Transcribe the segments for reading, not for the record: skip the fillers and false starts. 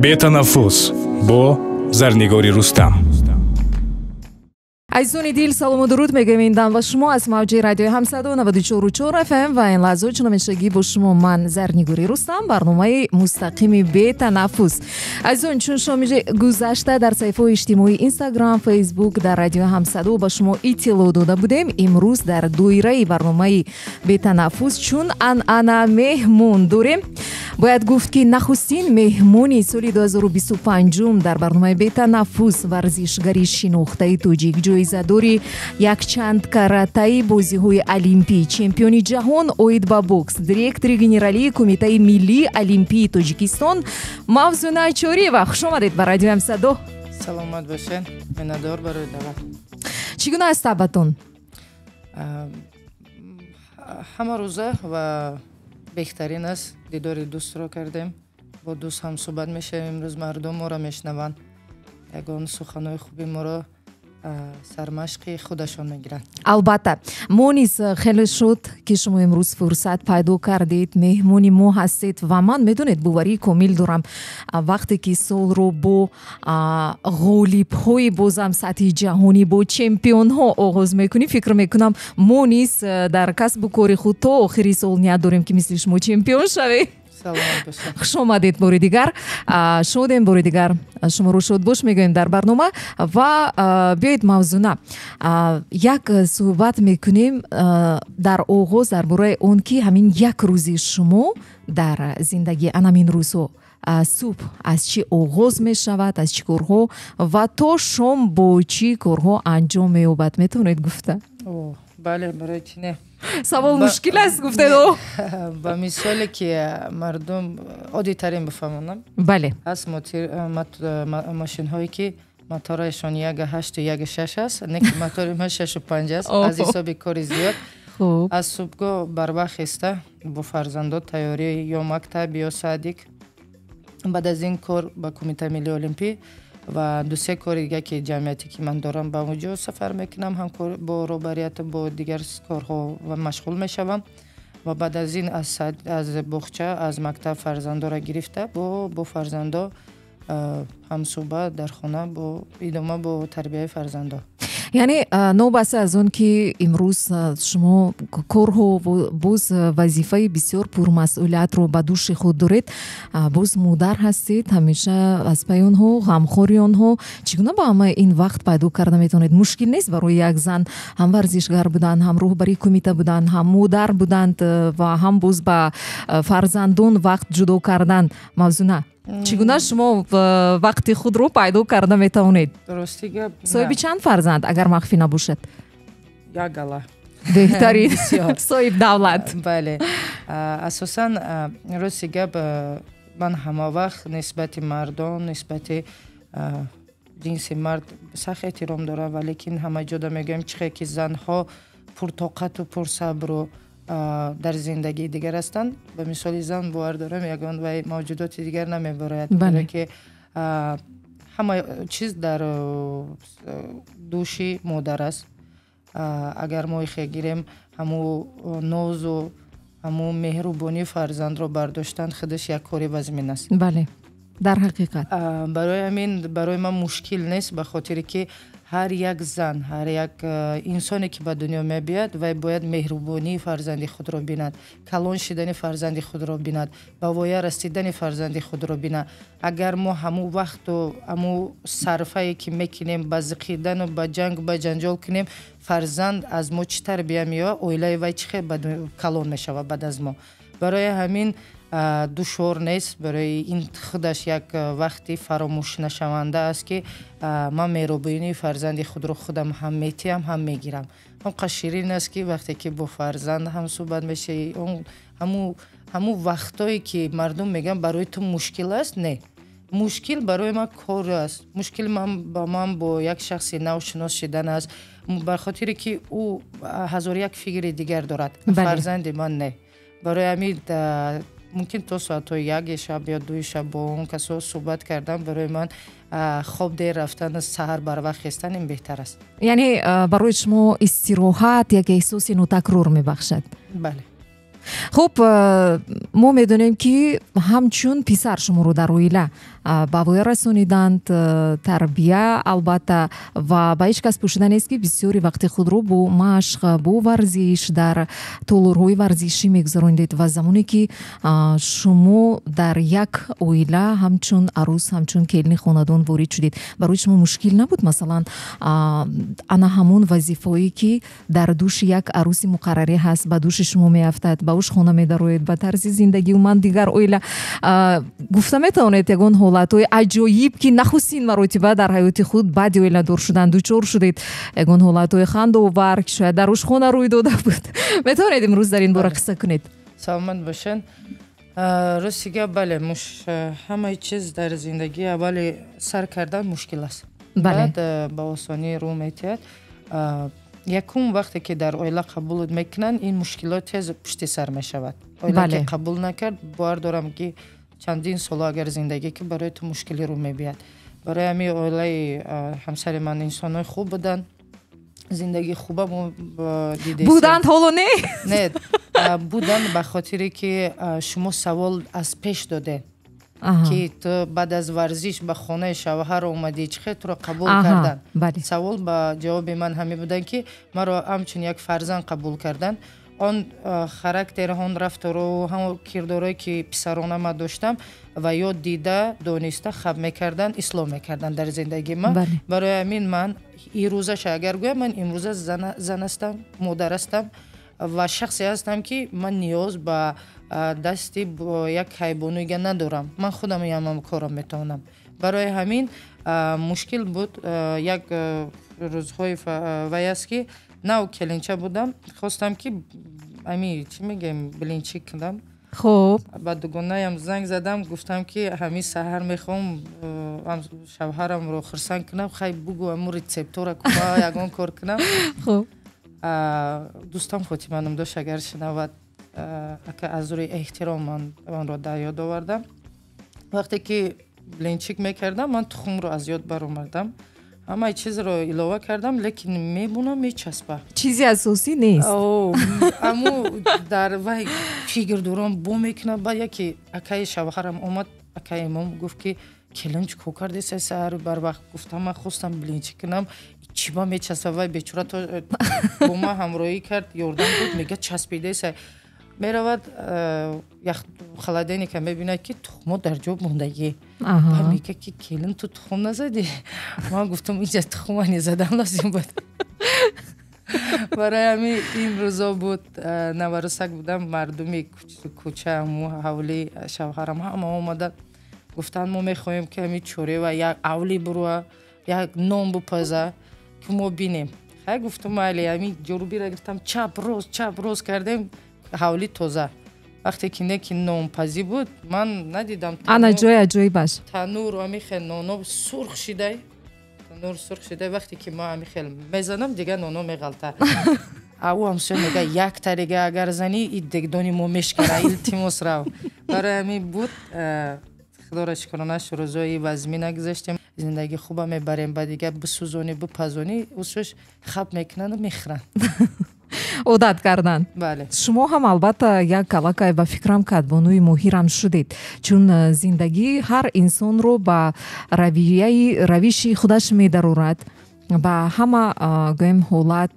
Бетанаффус бо Зарнигори Рустам. Азизони дил, салому дуруд мегӯем ин дам ба шумо аз мавҷи радиои Ҳамсадо 94,4 FM ва ин лаҳзаҳо чун ҳамешагӣ бо шумо ман, Зарнигори Рустам, барномаи мустақими «Бетанаффус». Азизон, чун шоми гузашта дар саҳифаҳои иҷтимоии Инстаграм, Фейсбук, дар радиои Ҳамсадо ба шумо иттилоъ дода будем, имрӯз дар доираи барномаи «Бетанаффус» чун анъана меҳмон дорем. Бояд гуфт, ки нахустин меҳмони соли 2025 дар барномаи «Бетанаффус» варзишгари шинохтаи тоҷик, ҷоизадори якчанд каратаи бозиҳои олимпӣ, чемпиони ҷаҳон оид ба бокс, директори генералии Кумитаи миллии олимпии Тоҷикистон Мавзуна Чориева. Хушомадед ба радиои Ҳамсадо. Саломат бошед, миннатдор барои даъват. Чӣ гуна аст табъатон? Ҳама рӯза ва беҳтарин аст. Дидори дӯстро кардем, бо дӯст ҳам суҳбат мешавем. Имрӯз мардум моро мешунаванд, ягон суханҳои хуби моро сармашқи худашон мегиранд. Албатта, мо низ хеле шод, ки шумо имрӯз фурсат пайдо кардед, меҳмони мо ҳастед. Ва ман, медонед, боварии комил дорам, вақте ки солро бо ғолибҳои бозам сатҳи ҷаҳонӣ, бо чемпионҳо оғоз мекунӣ, фикр мекунам, мо низ дар касбу кори худ то охири сол ният дорем, ки мисли шумо чемпион шавем. Хуш омадед бори дигар, шодем, бори дигар шуморо шодбош мегӯем дар барнома. Ва биёед, Мавзуна, як суҳбат мекунем дар оғоз дар бораи он, ки ҳамин як рӯзи шумо дар зиндагӣ, анамин рӯзҳо, субҳ аз чӣ оғоз мешавад, аз чӣ корҳо ва то шом бо чӣ корҳо анҷом меёбад, метавонед гуфта? Бале, барои чӣ не? Савол мушкил аст, гуфтед. Ба мисоле, ки мардум оддитарин бифаҳмонам. Ҳаст мошинҳое, ки моторашон 1,8-у 1,6 аст, не ки мотори ман 6,5 аст, аз ҳисоби кори зиёд. Аз субҳгоҳ барвақт хеста, бо фарзандо тайёрӣ, ё мактаб, ё садик. Баъд аз ин кор ба Кумитаи миллии олимпӣ ва дусе кори дига, ки ҷамъиятӣ, ки ман дорам, ба онҷо сафар мекунам, ҳамкор бо роҳбарият, бо дигар корҳо машғул мешавам. Ва баъд аз ин аз боғча, аз мактаб фарзандоро гирифта, бо фарзандо ҳамсӯҳбат дар хона, бо идома бо тарбияи фарзандо. Яъне новобаста аз он ки имрӯз шумо корҳо, боз вазифаи бисёр пурмасъулиятро ба дӯши худ доред, боз модар ҳастед, ҳамеша аз пайи онҳо, ғамхори онҳо, чӣ гуна ба ҳамаи ин вақт пайдо карда метавонед? Мушкил нест барои як зан ҳам варзишгар будан, ҳам роҳбари кумита будан, ҳам модар буданд ва ҳам боз ба фарзандон вақт ҷудо кардан? Мавзуна, чӣ гуна шумо вақти худро пайдо карда метавонед? Рости гап, соҳиби чанд фарзанд, агар махфӣ набошад? Як гала. Беҳтарин, соҳиб давлат. Бале, асосан, рости гап, ман ҳама вақт нисбати мардон, нисбати ҷинси мард сахт эҳтиром дорам. Валекин ҳама ҷода мегӯям, чӣ хел ки занҳо пуртоқату пурсабру дар зиндагии дигар ҳастанд, ба мисоли зан, бовар дорам, ягон вай мавҷудоти дигар намебарояд, барое ки ҳама чиз дар дӯши модар аст. Агар мо ихе гирем, ҳаму нозу ҳаму меҳрубонии фарзандро бардоштан худаш як кори вазмин аст. Бале, дар ҳақиқат. Барои ҳамин барои ман мушкил нест, ба хотире ки ҳар як зан, ҳар як инсоне, ки ба дунё мебиёяд, вай бояд меҳрубонии фарзанди худро бинад, калон шидани фарзанди худро бинад, ба воя расидани фарзанди худро бинад. Агар мо ҳамун вақту ҳамун сарфае, ки мекунем, ба зиқидану ба ҷанг, ба ҷанҷол кунем, фарзанд аз мо чӣ тарбия меёбад, оилаи вай чӣ хел калон мешавад баъд аз мо? Барои ҳамин душвор нест. Барои ин худаш як вақти фаромӯшнашаванда аст, ки ман меҳрубонии фарзанди худро худам ҳам метиҳам, ҳам мегирам. Ҳамқа ширин аст, ки вақте ки бо фарзанд ҳам суҳбат мешавӣ, ҳамун вақтое, ки мардум мегӯянд, барои ту мушкил аст, не, мушкил барои ман кор аст, мушкил ба ман бо як шахси нав шинос шидан аст, ба хотире ки ӯ ҳазору як фикри дигар дорад, фарзанди ман не. Барои ҳамин мумкин то соатҳои 1 шаб ё 2 шаб бо он касо суҳбат кардан, барои ман хоб дер рафтан, саҳар барвақт хестан ин беҳтар аст. Яъне барои шумо истироҳат як эҳсоси нотакрор мебахшад? Бале. Хуб, мо медонем, ки ҳамчун писар шуморо дар оила ба воя расониданд, тарбия албатта, ва ба ҳеҷ кас пӯшида нест, ки бисёри вақти худро бо машқ, бо варзиш дар толорҳои варзишӣ мегузаронидед. Ва замоне ки шумо дар як оила ҳамчун арӯс, ҳамчун келини хонадон ворид шудед, барои шумо мушкил набуд, масалан, ана ҳамон вазифаое, ки дар дӯши як арӯси муқаррарӣ ҳаст, ба дӯши шумо меафтад, ба ошхона медароед, ба тарзи зиндагӣ умуман дигар оила? Гуфта метавонед ягон ҳолатҳои аҷоиб, ки нахустин маротиба дар ҳаёти худ баъди оиладор шудан дучор шудед, ягон ҳолатҳои хандаовар, ки шояд дар ошхона рӯй дода буд? Метавонед имрӯз дар ин бора қисса кунед? Саломат бошед. Рости гап, бале, ҳамаи чиз дар зиндагӣ аввали сар кардан мушкил аст, баъд ба осонӣ рӯ метиҳад. Якум, вақте ки дар оила қабулот мекунанд, ин мушкилот тез пушти сар мешавад. Оила ки қабул накард, бовар дорам, ки чандин соло агар зиндагӣ ки, барои ту мушкилӣ рӯ мебиёд. Барои ҳамин оилаи ҳамсари ман инсонҳои хуб буданд, зиндагии хуба мо дидем. Буданд, ҳоло не? Не, буданд, ба хотире ки шумо савол аз пеш додед, ки ту баъд аз варзиш ба хонаи шавҳар омадӣ, чӣ хел туро қабул карданд. Савол ба ҷавоби ман ҳамин буданд, ки маро ҳамчун як фарзанд қабул карданд. Он характер, он рафтору ҳамон кирдорое, ки писарона ман доштам, ва ё дида дониста хаб мекарданд, ислоҳ мекарданд дар зиндагии ман. Барои ҳамин ман ирӯзаша агар гӯям, ман имрӯза зан ҳастам, модар ҳастам ва шахсе ҳастам, ки ман ниёз ба дасти як ҳайбонуига надорам. Ман худам ҳамам корро метавонам. Барои ҳамин мушкил буд. Як рӯзҳои вай аст, ки нав келинча будам, хостам, ки ами чӣ мегӯем, блинчик кунам. Ба дугонаям занг задам, гуфтам, ки ҳамин саҳар мехоҳам шавҳарамро хурсанд кунам, хай бугӯ аму рецептора, кума ягон кор кунам. Дӯстам Фотима ном дошт, агар шунавад, ака, аз рӯи эҳтиром ман онро дар ёд овардам. Вақте ки блинчик мекардам, ман тухмро аз ёд баромадам. Ҳамаи чизро илова кардам, лекин мебунам, мечаспа. Чизи асосӣ нест. Аму дар вай фикр дорам, бо мекунам. Баъд яке акаи шавҳарам омад, акаи имом, гуфт, ки келин, чӣ кор кардеса саҳару барвақт? Гуфтам, ман хостам блинчик кунам, чиба мечаспа. Вай бечора то бо ман ҳамроҳӣ кард, ёрдам дод. Мега, часпидаеса. Меравад холодильника, мебинад, ки тухмо дар ҷо мондагӣ. Мега, ки келин, ту тухм назадӣ? Ман гуфтам, инҷа тухма незадам лозим буд. Барои ҳамин ин рӯзо буд, наварӯсак будам, мардуми кӯча, ҳаму ҳавли шавҳарам ҳама омада гуфтанд, мо мехоҳем, ки ҳамин чорева як авли буруа, як нон бупаза, ки мо бинем. Хай, гуфтам, майли. Ҳамин ҷорубира гирифтам, чап рост, чап рост кардем, ҳавлӣ тоза. Вақте ки не ки нонпазӣ буд, ман надидам. Ана ҷои аҷоибаш. Танур ҳамин хел ноно сурх шидай, танур сурх шидай. Вақте ки ман ҳамин хел мезанам, дигар ноно меғалта. Ау ҳамсоя мега, як тарига агар занӣ, и дегдони мо мешкара, илтимос, рав. Барои ҳамин буд, худоро шукронаш, рӯзои вазмӣ нагузаштем, зиндагӣ хуба мебарем. Ба дигар бисӯзонӣ, бипазонӣ, усӯш хаб мекунанду мехӯранд. Одат карданд. Бале. Шумо ҳам албатта як аллакай, ба фикрам, кадбонуи моҳирам шудед, чун зиндагӣ ҳар инсонро ба равияи равиши худаш медарорад, ба ҳама гӯем ҳолат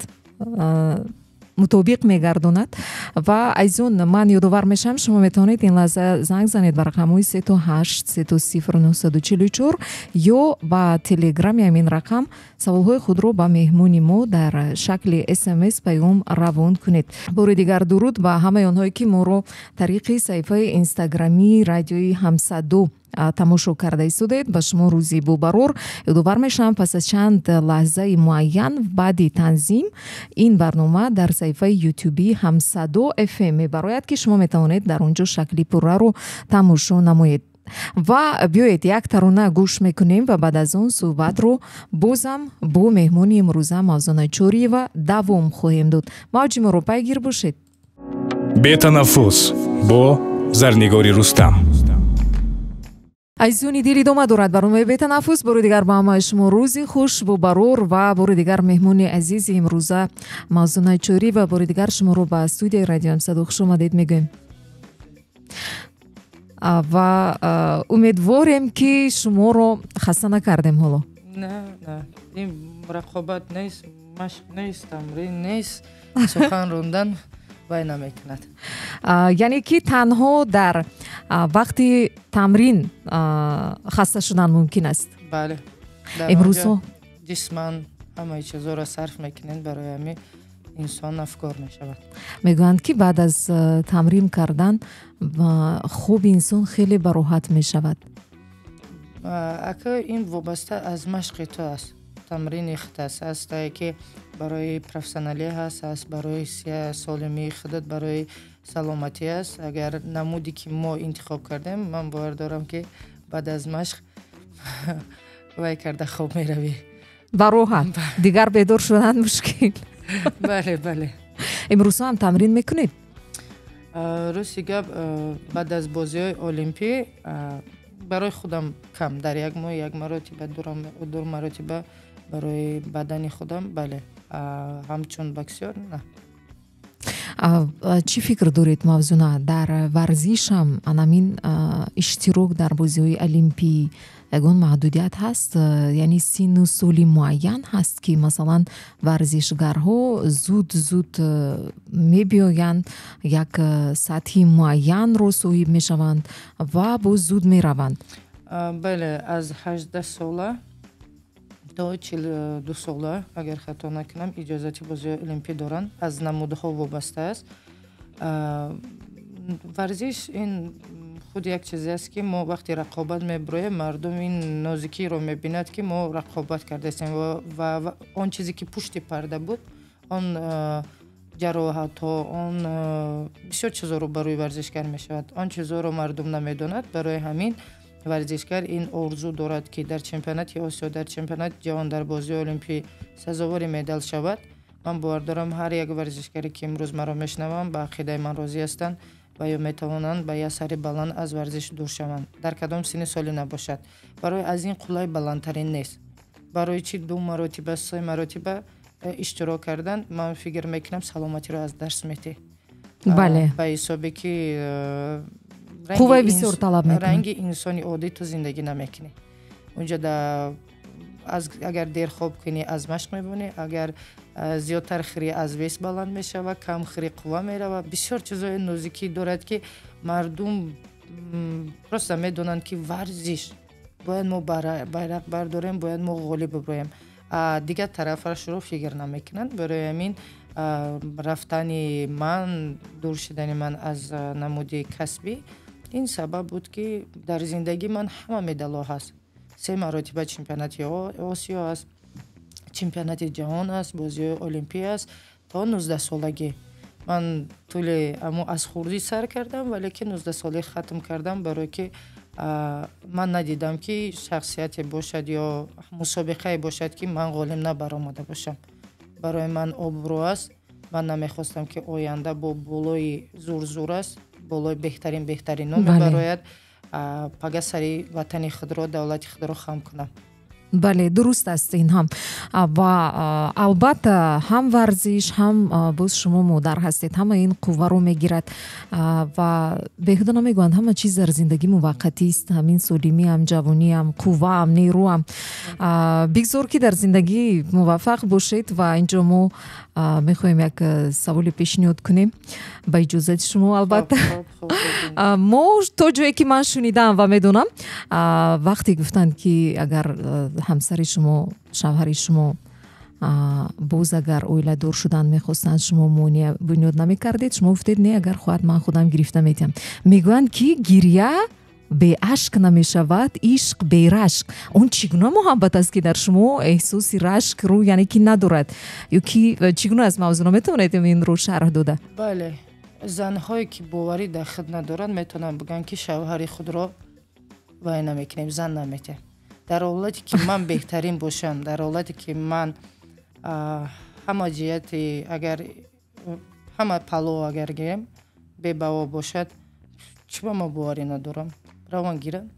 мутобиқ мегардонад. Ва азизон, ман ёдовар мешавам, шумо метавонед ин лаҳза занг занед ба рақамҳои 383 0 944 ё ба телеграми ҳамин рақам саволҳои худро ба меҳмони мо дар шакли СМС паём равон кунед. Бори дигар дуруд ба ҳамаи онҳое, ки моро тариқи саҳифаи инстаграмии радиои Ҳамсадо тамошо карда истодед. Ба шумо рӯзи бобарор. Ёдовар мешавам, пас аз чанд лаҳзаи муайян баъди танзим ин барнома дар саҳифаи ютюби Ҳамсадо ФМ мебарояд, ки шумо метавонед дар он ҷо шакли пурраро тамошо намоед. Ва биёед, як тарона гӯш мекунем ва баъд аз он суҳбатро бозам бо меҳмони имрӯза Мавзуна Чориева давом хоҳем дод. Мавҷи моро пайгир бошед. Бетанаффус бо Зарнигори Рустам. Азизони дил, идома дорад барномаи «Бетанаффус». Бори дигар ба ҳамаи шумо рӯзи хуш бо барор ва бори дигар меҳмони азизи имрӯза Мавзуна Чориева. Бори дигар шуморо ба студияи Радио Ҳамсадо хуш омадед мегӯем ва умедворем, ки шуморо хаста накардем ҳоло. Не, ин рақобат нест, машқ нест, тамрин нест, сухан рондан вай намекунад. Яъне ки танҳо дар вақти тамрин хаста шудан мумкин аст. Бале. Имрӯзҳо ҷисман ҳамаи чизоро сарф мекунед, барои ҳамин инсон афкор мешавад. Мегӯянд, ки баъд аз тамрин кардан хоби инсон хеле бароҳат мешавад. Ака, ин вобаста аз машқи ту аст, тамрини худ аст. Ҳастае, ки барои профессионалӣ ҳаст, аст барои солимии худат, барои саломатӣ аст. Агар намуде ки мо интихоб кардем, ман бовар дорам, ки баъд аз машқ вай карда хоб меравӣ. Бароҳат, дигар бедор шудан мушкил. Бале. Имрӯзҳо ҳам тамрин мекунед? Рости гап, баъд аз бозиҳои олимпӣ барои худам кам, дар як моҳ як маротиба, ду маротиба барои бадани худам, бале. Ҳамчун боксёр на. Чӣ фикр доред, Мавзуна, дар варзишам анамин иштирок дар бозиҳои олимпӣ ягон маҳдудият ҳаст, яъне синну соли муайян ҳаст, ки масалан варзишгарҳо зуд зуд мебиёянд, як сатҳи муайянро соҳиб мешаванд ва боз зуд мераванд? Бале, аз 18 сола то 42 сола, агар хато накунам, иҷозати бозиҳои олимпӣ доранд. Аз намудҳо вобаста аст. Варзиш ин худ як чизе аст, ки мо вақте рақобат мебуроем, мардум ин нозикиро мебинад, ки мо рақобат кардаистем, ва он чизе ки пушти парда буд, он ҷароҳатҳо, он бисёр чизоро барои варзишгар мешавад, он чизоро мардум намедонад. Барои ҳамин варзишгар ин орзу дорад, ки дар чемпионати Осиё, дар чемпионати ҷаҳон, дар бозиҳои олимпӣ сазовори медал шавад. Ман бовар дорам, ҳар як варзишгаре, ки имрӯз маро мешунаванд, ба ақидаи ман розӣ ҳастанд ва ё метавонанд ба як сари баланд аз варзиш дур шаванд, дар кадом синни солӣ набошад. Барои аз ин қуллаи баландтарин нест. Барои чӣ ду маротиба, се маротиба иштирок кардан, ман фикр мекунам, саломатиро аз даст метиҳ. Бале. Ба ҳисобе ки қувваи бисёр талаб мекунад. Ранги инсони оддӣ ту зиндагӣ намекунӣ унҷа. Агар дер хоб кунӣ, аз машқ мебонӣ, агар зиёдтар хӯрӣ, аз вес баланд мешавад, кам хӯрӣ, қувва меравад. Бисёр чизҳои нозикӣ дорад, ки мардум просто медонанд, ки варзиш бояд мо байрақ бардорем, бояд мо ғолиб биброем, дигар тарафашро фикр намекунанд. Барои ҳамин рафтани ман, дур шудани ман аз намуди касбӣ ин сабаб буд, ки дар зиндагии ман ҳама медалҳо ҳаст: се маротиба чемпионати Осиё аст, чемпионати ҷаҳон аст, бозиҳои олимпӣ аст. То 19-солагӣ ман тӯли амо аз хурдӣ сар кардам, вале ки 19-солӣ хатм кардам, барое ки ман надидам, ки шахсияте бошад ё мусобиқае бошад, ки ман ғолиб набаромада бошам. Барои ман обрӯ аст. Ман намехостам, ки оянда бо болои зурзур аст, болои беҳтарин беҳтарино мебарояд, пага сари ватани худро, давлати худро хам кунам. Бале, дуруст аст ин ҳам. Ва албатта ҳам варзиш, ҳам боз шумо модар ҳастед, ҳама ин қувваро мегирад. Ва беҳуда намегӯянд, ҳама чиз дар зиндагӣ муваққатист: ҳамин солимиам, ҷавониам, қувваам, нерӯам. Бигзор, ки дар зиндагӣ муваффақ бошед. Ва инҷо мо мехоҳем як саволе пешниҳод кунем, ба иҷозати шумо, албатта. Мо то ҷое ки ман шунидам ва медонам, вақте гуфтанд, ки агар ҳамсари шумо, шавҳари шумо боз агар оиладор шудан мехостанд, шумо монеа бунёд намекардед, шумо гуфтед: «Не, агар хоҳад, ман худам гирифта метиҳам». Мегӯянд, ки гиря беашк намешавад, ишқ берашк. Он чӣ гуна муҳаббат аст, ки дар шумо эҳсоси рашкрӯ, яъне ки надорад, ё ки чӣ гуна аст, Мавзуна? Метавонед инро шарҳ дода? Бале, занҳое ки боварӣ дар худ надоранд, метавонанд бигӯянд, ки шавҳари худро вай намекунем, зан наметиҳем. Дар ҳолате ки ман беҳтарин бошам, дар ҳолате ки ман ҳама ҷиҳати, агар ҳама пало агар гирем, бебаво бошад, чӣ ба ма боварӣ надорам, равон гиранд.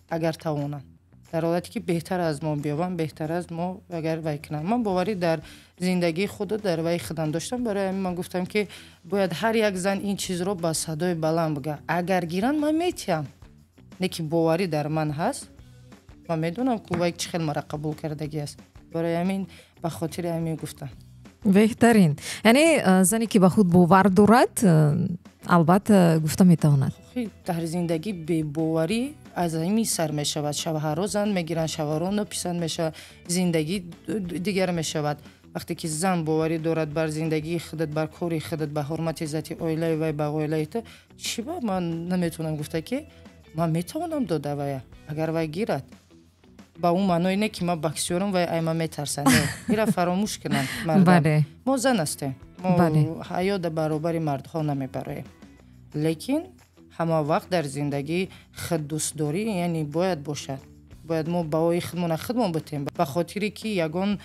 Агар тавонанд, дар ҳолате ки беҳтар аз мо биёбанд, беҳтар аз мо агар вай кунанд. Ман боварӣ дар зиндагии худу дар вай худам доштам. Барои ҳамин ман гуфтам, ки бояд ҳар як зан ин чизро ба садои баланд бигӯяд. Агар гиранд, ман метиҳам, не ки боварӣ дар ман ҳаст, ман медонам, ку вай чӣ хел мара қабул кардагӣ аст. Барои ҳамин, ба хотири ҳамин гуфтам. Беҳтарин. Яъне зане, ки ба худ бовар дорад, албатта, гуфта метавонад. Дар зиндагӣ бебоварӣ аз ҳамин сар мешавад. Шавҳаро зан мегиранд, шавҳаро нописанд мешавад, зиндагӣ дигар мешавад. Вақте ки зан боварӣ дорад бар зиндагии худат, бар кори худат, ба ҳурмати иззати оилаи вай, ба оилаи ту, чӣ ба ман наметавонам гуфта, ки ман метавонам дода вая, агар вай гирад? Ба он маъное не, ки ман боксёрам, вай ай ман метарсад. Не, ира фаромӯш кунанд мардам. Мо зан ҳастем, мо ҳаёта баробари мардҳо намебароем, лекин ҳама вақт дар зиндагӣ худдӯстдорӣ, яъне, бояд бошад. Бояд мо баҳои худмона худмон битем, ба хотире ки ягон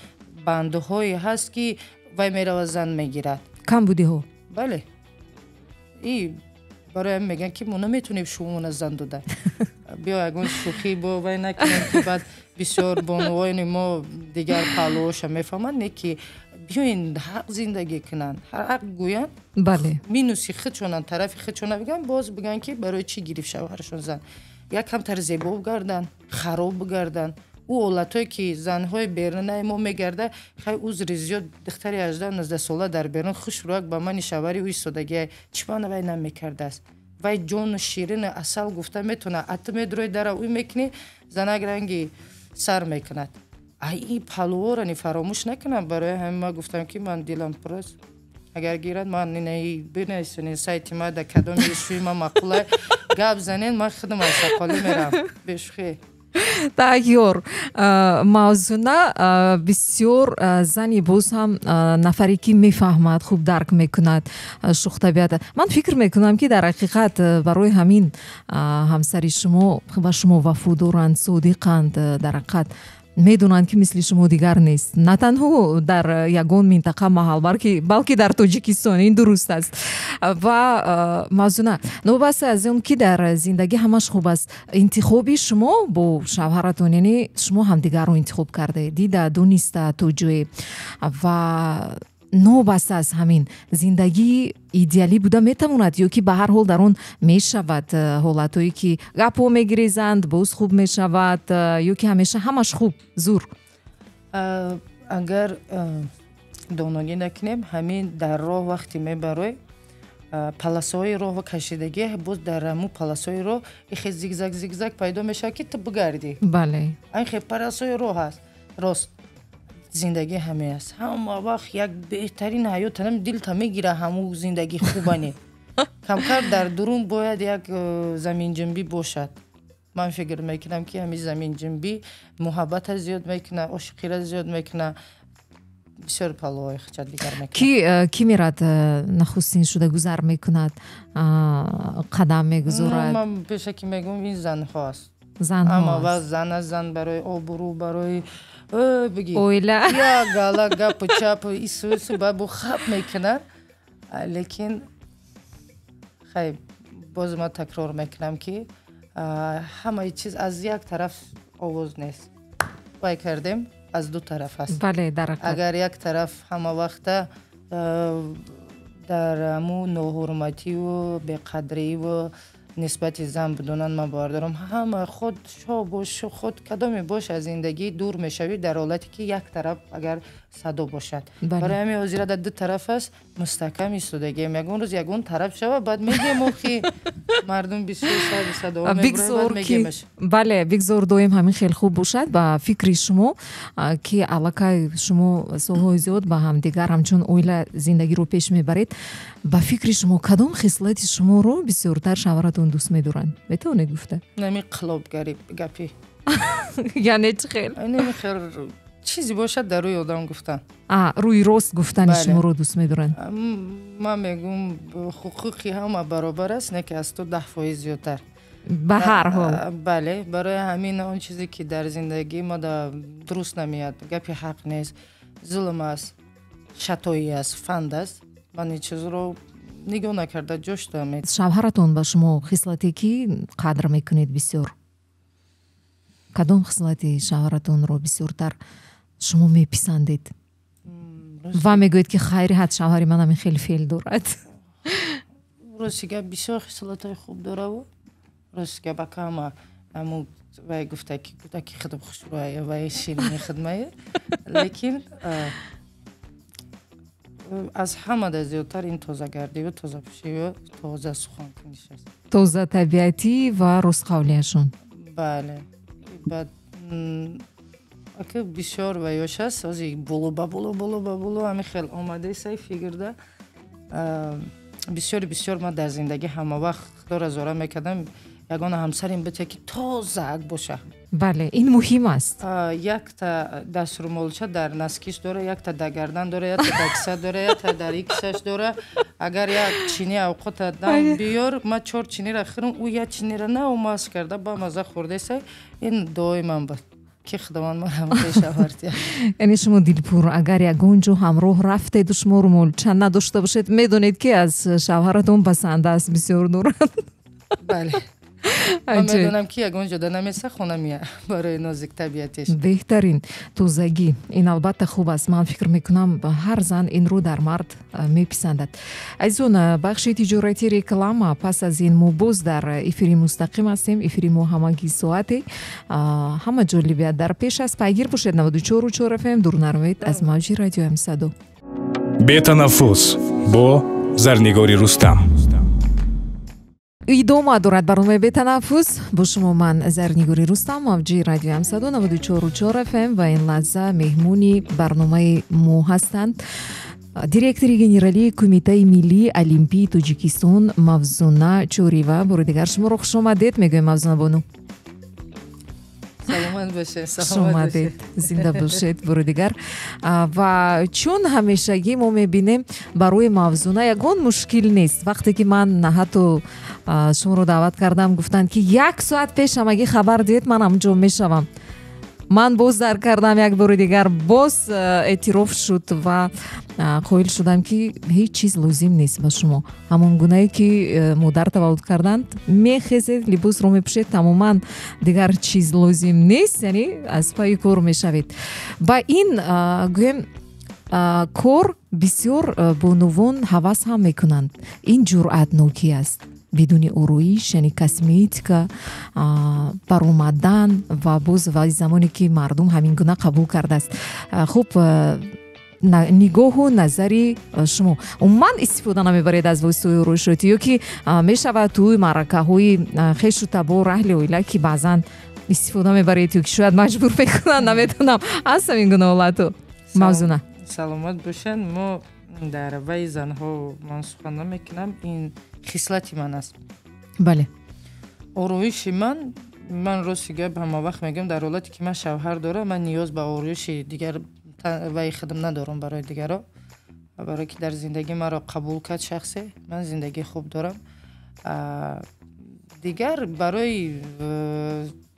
бандҳое ҳаст, ки вай мерава, зан мегирад. Камбудиҳо. Бале, и барои ҳамин мегӯянд, ки мо наметавонем шумона зан дода. Биё, ягон шӯхӣ бо вай накунем, ки баъд бисёр бонувони мо дигар паҳлӯҳоша мефаҳманд. Не ки биёин, ҳақ зиндагӣ кунанд, ҳақ гӯянд. Минуси худшонанд, тарафи худшона бигӯянд, боз бигӯянд, ки барои чӣ гирифт шавҳарашон зан. Як камтар зебо бигарданд, хароб бигарданд. Ӯ ҳолатҳое, ки занҳои берунаи мо мегарда, хай, узри зиёд, духтари 18-19 сола дар берун хушрӯяк ба мани шавҳари ӯ истодагия, чӣ мана вай намекардааст? Вай ҷону ширину асал гуфта метавонад, а ту медурои, дара ӯ мекунӣ, занак ранги сар мекунад. Ай, ин палӯҳоро ни фаромӯш накунам. Барои ҳамин ман гуфтам, ки ман дилам пур аст, агар гирад, ман бинависонед сайти ма, да кадоми шӯи ман маъқула, гап занед, ман худам аз сақолӣ мерам, бешӯхӣ. Тайёр, Мавзуна бисёр зани боз ҳам нафаре, ки мефаҳмад, хуб дарк мекунад, шӯхтабиат. Ман фикр мекунам, ки дар ҳақиқат барои ҳамин ҳамсари шумо ба шумо вафо доранд, содиқанд. Дар ҳақиқат медонанд, ки мисли шумо дигар нест, на танҳо дар ягон минтақа, маҳал, балки дар Тоҷикистон. Ин дуруст аст. Ва, Мавзуна, новобаста аз он ки дар зиндагӣ ҳамаш хуб аст, интихоби шумо бо шавҳаратон, яъне шумо ҳамдигарро интихоб кардаед, дида, дониста то ҷое, ва новобаста аз ҳамин зиндагии идеалӣ буда метавонад ё ки ба ҳар ҳол дар он мешавад ҳолатҳое, ки гапҳо мегирезанд, боз хуб мешавад, ё ки ҳамеша ҳамаш хуб, зур? Агар доногӣ накунем, ҳамин дар роҳ вақте мебарой, полосаҳои роҳ кашидагӣ, боз дар ҳамун полосаҳои роҳ ихе зигзаг зигзаг пайдо мешавад, ки ту бигардӣ. Ин хе полосаҳои роҳ аст. Рост, зиндагӣ ҳаме аст. Ҳама вақт як беҳтарин ҳаёт дилта мегира, ҳамун зиндагӣ хубане. Камкар дар дурун бояд як заминҷунбӣ бошад. Ман фикр мекунам, ки ҳамин заминҷунбӣ муҳаббата зиёд мекунад, ошиқира зиёд мекунад, бисёр паллоҳои хачат дигар мекунад. Ки мерад, нахустин шуда гузар мекунад, қадам мегузорад? Ман пешакӣ мегӯям, ин занҳо аст. Занҳо. Ҳама вақт зан аст. Зан барои обрӯ, барои бигӣ оила. Як гала гапу чапу ису бабу хап мекунад. Лекин хай, боз ман такрор мекунам, ки ҳамаи чиз аз як тараф овоз нест. Вай кардем, аз ду тараф аст. Бале, дар ҳақиқат. Агар як тараф ҳама вақта дар ҳаму ноҳурмативу беқадриву нисбати зан бидонанд, ман бовар дорам, ҳама худ шоҳ бош, худ кадоме бош, аз зиндагӣ дур мешавӣ, дар ҳолате ки як тараф агар садо бошад. Барои ҳамин ҳозира дар ду тараф аст, мустаҳкам истодагием. Ягон рӯз ягон тараф шава, баъд мегем, охи мардум бисёр саду садоҳо мебуранд, мегемаш. Бале, бигзор доим ҳамин хел хуб бошад. Ба фикри шумо, ки аллакай шумо солҳои зиёд ба ҳамдигар ҳамчун оила зиндагиро пеш мебаред, ба фикри шумо, кадом хислати шуморо бисёртар шавҳаратон дӯст медоранд, метавонед гуфта? Нами қалобгари гапи. Яъне чӣ хел? Нами хел чизе бошад, дар рӯи одам гуфтан. Рӯи рост гуфтани шуморо дӯст медоранд. Ман мегӯм, ҳуқуқи ҳама баробар аст, не ки аз ту 10% зиёдтар. Ба ҳар ҳол. Бале, барои ҳамин он чизе ки дар зиндагии мо дуруст намеяд, гапи ҳақ нест, зулм аст, шатоӣ аст, фанд аст, ман ин чизро нигоҳ накарда ҷош дорам. Шавҳаратон ба шумо хислате, ки қадр мекунед бисёр? Кадом хислати шавҳаратонро бисёртар шумо меписандед ва мегӯед, ки хайри ҳад, шавҳари ман ҳамин хеле феъл дорад? Рости гап, бисёр хислатҳои хуб дораву, рости гап, ака, ҳама ҳамун вай гуфта, ки кӯдаки худам хушрӯя, вай ширини хидмае, лекин аз ҳамада зиёдтар ин тозагардию, тозапӯшию, тоза суханкуниш аст. Тоза табиатӣ ва ростқавлияшон. Бале, баъд, ака, бисёр ваёш аст, ҳозир боло ба боло, боло ба боло ҳамин хел омадесай фигурда. Бисёри бисёр ман дар зиндагӣ ҳама вақт Худоро зора мекардам, ягона ҳамсарим бите, ки тозаак боша. Бале, ин муҳим аст. Якта даструмолча дар носки ш дора, якта дар гардан дора, якта дар киса дора, якта дар иксаш дора. Агар як чини авқота дам биёр, ман чор чинира хӯрам, ӯ як чинира наомаз карда, ба маза хӯрдесай. Ин дуои ман буд, ки Худованд маро шавҳар диҳад. Яъне шумо дилпур, агар ягон ҷо ҳамроҳ рафтеду шумо румолча надошта бошед, медонед, ки аз шавҳаратон басанда аст, бисёр дорад. Бале, ман медонам, ки ягон ҷода намеса, хона мея барои нозик табиатиш. Беҳтарин. Тозагӣ ин албатта хуб аст, ман фикр мекунам, ҳар зан инро дар мард меписандад. Азизон, бахши тиҷоратӣ, реклама, пас аз ин мо боз дар эфири мустақим ҳастем. Эфири мо ҳамагӣ соате, ҳама ҷолибият дар пеш аст. Пайгир бошед, 94,4 ФМ, дур наравед аз мавҷи радиои Ҳамсадо. Бетанаффус бо Зарнигори Рустам. Идома дорад барномаи «Бетанаффус», бо шумо ман, Зарнигори Рустам, мавҷи радиои Ҳамсадо, 94,4 ФМ, ва ин лаҳза меҳмони барномаи мо ҳастанд директори генералии Кумитаи миллии олимпии Тоҷикистон Мавзуна Чориева. Бори дигар шуморо хушомадед мегӯем, Мавзуна бону. Саломат бошед. Хушомадед, зинда бошед бори дигар. Ва чун ҳамешагӣ мо мебинем, барои Мавзуна ягон мушкил нест. Вақте ки ман ҳатто шуморо даъват кардам, гуфтанд, ки як соат пеш ҳамагӣ хабар диҳед, ман ҳамҷо мешавам. Ман боз дар кардам, як бори дигар боз эътироф шуд ва қоил шудам, ки ҳеҷ чиз лозим нест ба шумо. Ҳамон гунае ки модар таваллуд карданд, мехезед, либосро мепӯшед, тамоман дигар чиз лозим нест, яъне аз пайи кор мешавед. Ба ин, гӯем, кор бисёр бонувон ҳавас ҳам мекунанд. Ин ҷуръатнокӣ аст, бидуни ороиш, яъне косметика, баромадан ва боз ва замоне ки мардум ҳамин гуна қабул кардааст. Хуб, нигоҳу назари шумо, умуман истифода намебаред аз воситаҳои ороишотӣ ё ки мешавад тӯи маъракаҳои хешу табор, аҳли оила, ки баъзан истифода мебаред ё ки шояд маҷбур мекунанд, намедонам, аст ҳамин гуна ҳолату, Мавзуна? Саломат бошанд. Мо дар ваи занҳо ман сухан намекунам, ин хислати ман аст. Ороиши ман, рости гап, ҳама вақт мегӯям, дар ҳолате ки ман шавҳар дорам, ман ниёз ба ороиши дигар ваи худам надорам барои дигаро, барое ки дар зиндагӣ маро қабул кард шахсе, ман зиндагии хуб дорам. Дигар барои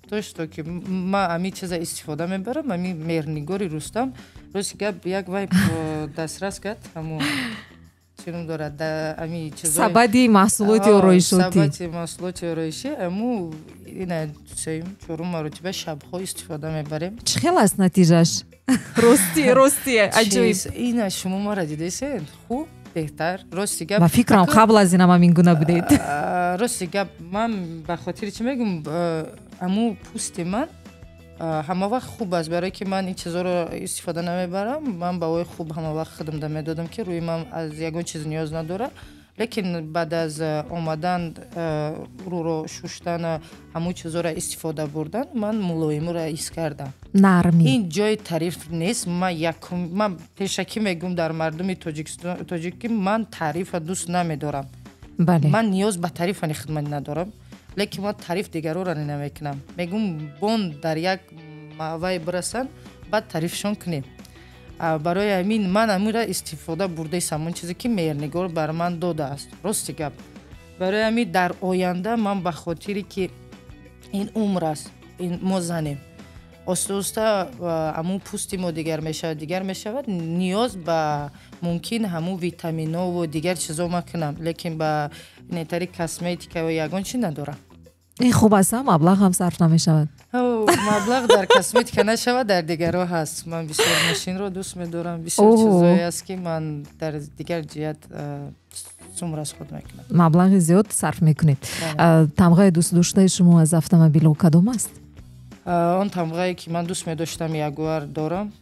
то что ки ман ҳамин чиза истифода мебарам, ҳамин Меҳрнигори Рустам, рости гап, як вай дастрас кард, ҳамун чӣ ном дорад, ами сабади маҳсулоти ороишотӣ. Сабади маҳсулоти ороишӣ, аму ина сеюм, чорум маротиба шабҳо истифода мебарем. Чӣ хел аст натиҷааш? Рости, рости, аҷоиб. Ина шумо мара дидесед, хуб, беҳтар, рости гап. Ба фикрам, қабл аз инам ҳамин гуна будед. Рости гап, ман ба хотири чӣ мегӯм, аму пӯсти ман ҳама вақт хуб аст, барое ки ман ин чизҳоро истифода намебарам. Ман баҳои хуб ҳама вақт худамда медодам, ки рӯи ман аз ягон чиз ниёз надорад, лекин баъд аз омадан, рӯро шуштан, ҳамун чизҳоро истифода бурдан, ман мулоимиро ҳис кардам. Нармӣ. Ин ҷои таъриф нест. Ман якум, ман пешакӣ мегӯм дар мардуми Тоҷикистон, тоҷик, ки ман таърифа дӯст намедорам. Ман ниёз ба таърифани хидмат надорам, лекин ман таъриф дигарора намекунам. Мегӯм, бон дар як вай бирасанд, баъд таърифшон кунем. Барои ҳамин ман ҳаминро истифода бурдаистам, он чизе ки Меҳрнигор бар ман додааст, рости гап. Барои ҳамин дар оянда ман ба хотире ки ин умр аст, ин мо занем, оста оста ҳамун пӯсти мо дигар мешавад, дигар мешавад, ниёз ба мумкин ҳамун витаминову дигар чизо ма кунам, лекин ба нетари косметика ё ягон чи надорам. Ин хуб аст, маблағ ҳам сарф намешавад. Маблағ дар косметика нашавад, дар дигарҳо ҳаст. Ман бисёр мошинро дӯст медорам, бисёр чизое аст, ки ман дар дигар ҷиҳат сум расход мекунам. Маблағи зиёд сарф мекунед. Тамғаи дӯстдоштаи шумо аз автомобилҳо кадом аст? Он тамғае, ки ман дӯст медоштам, Ягуар дорам.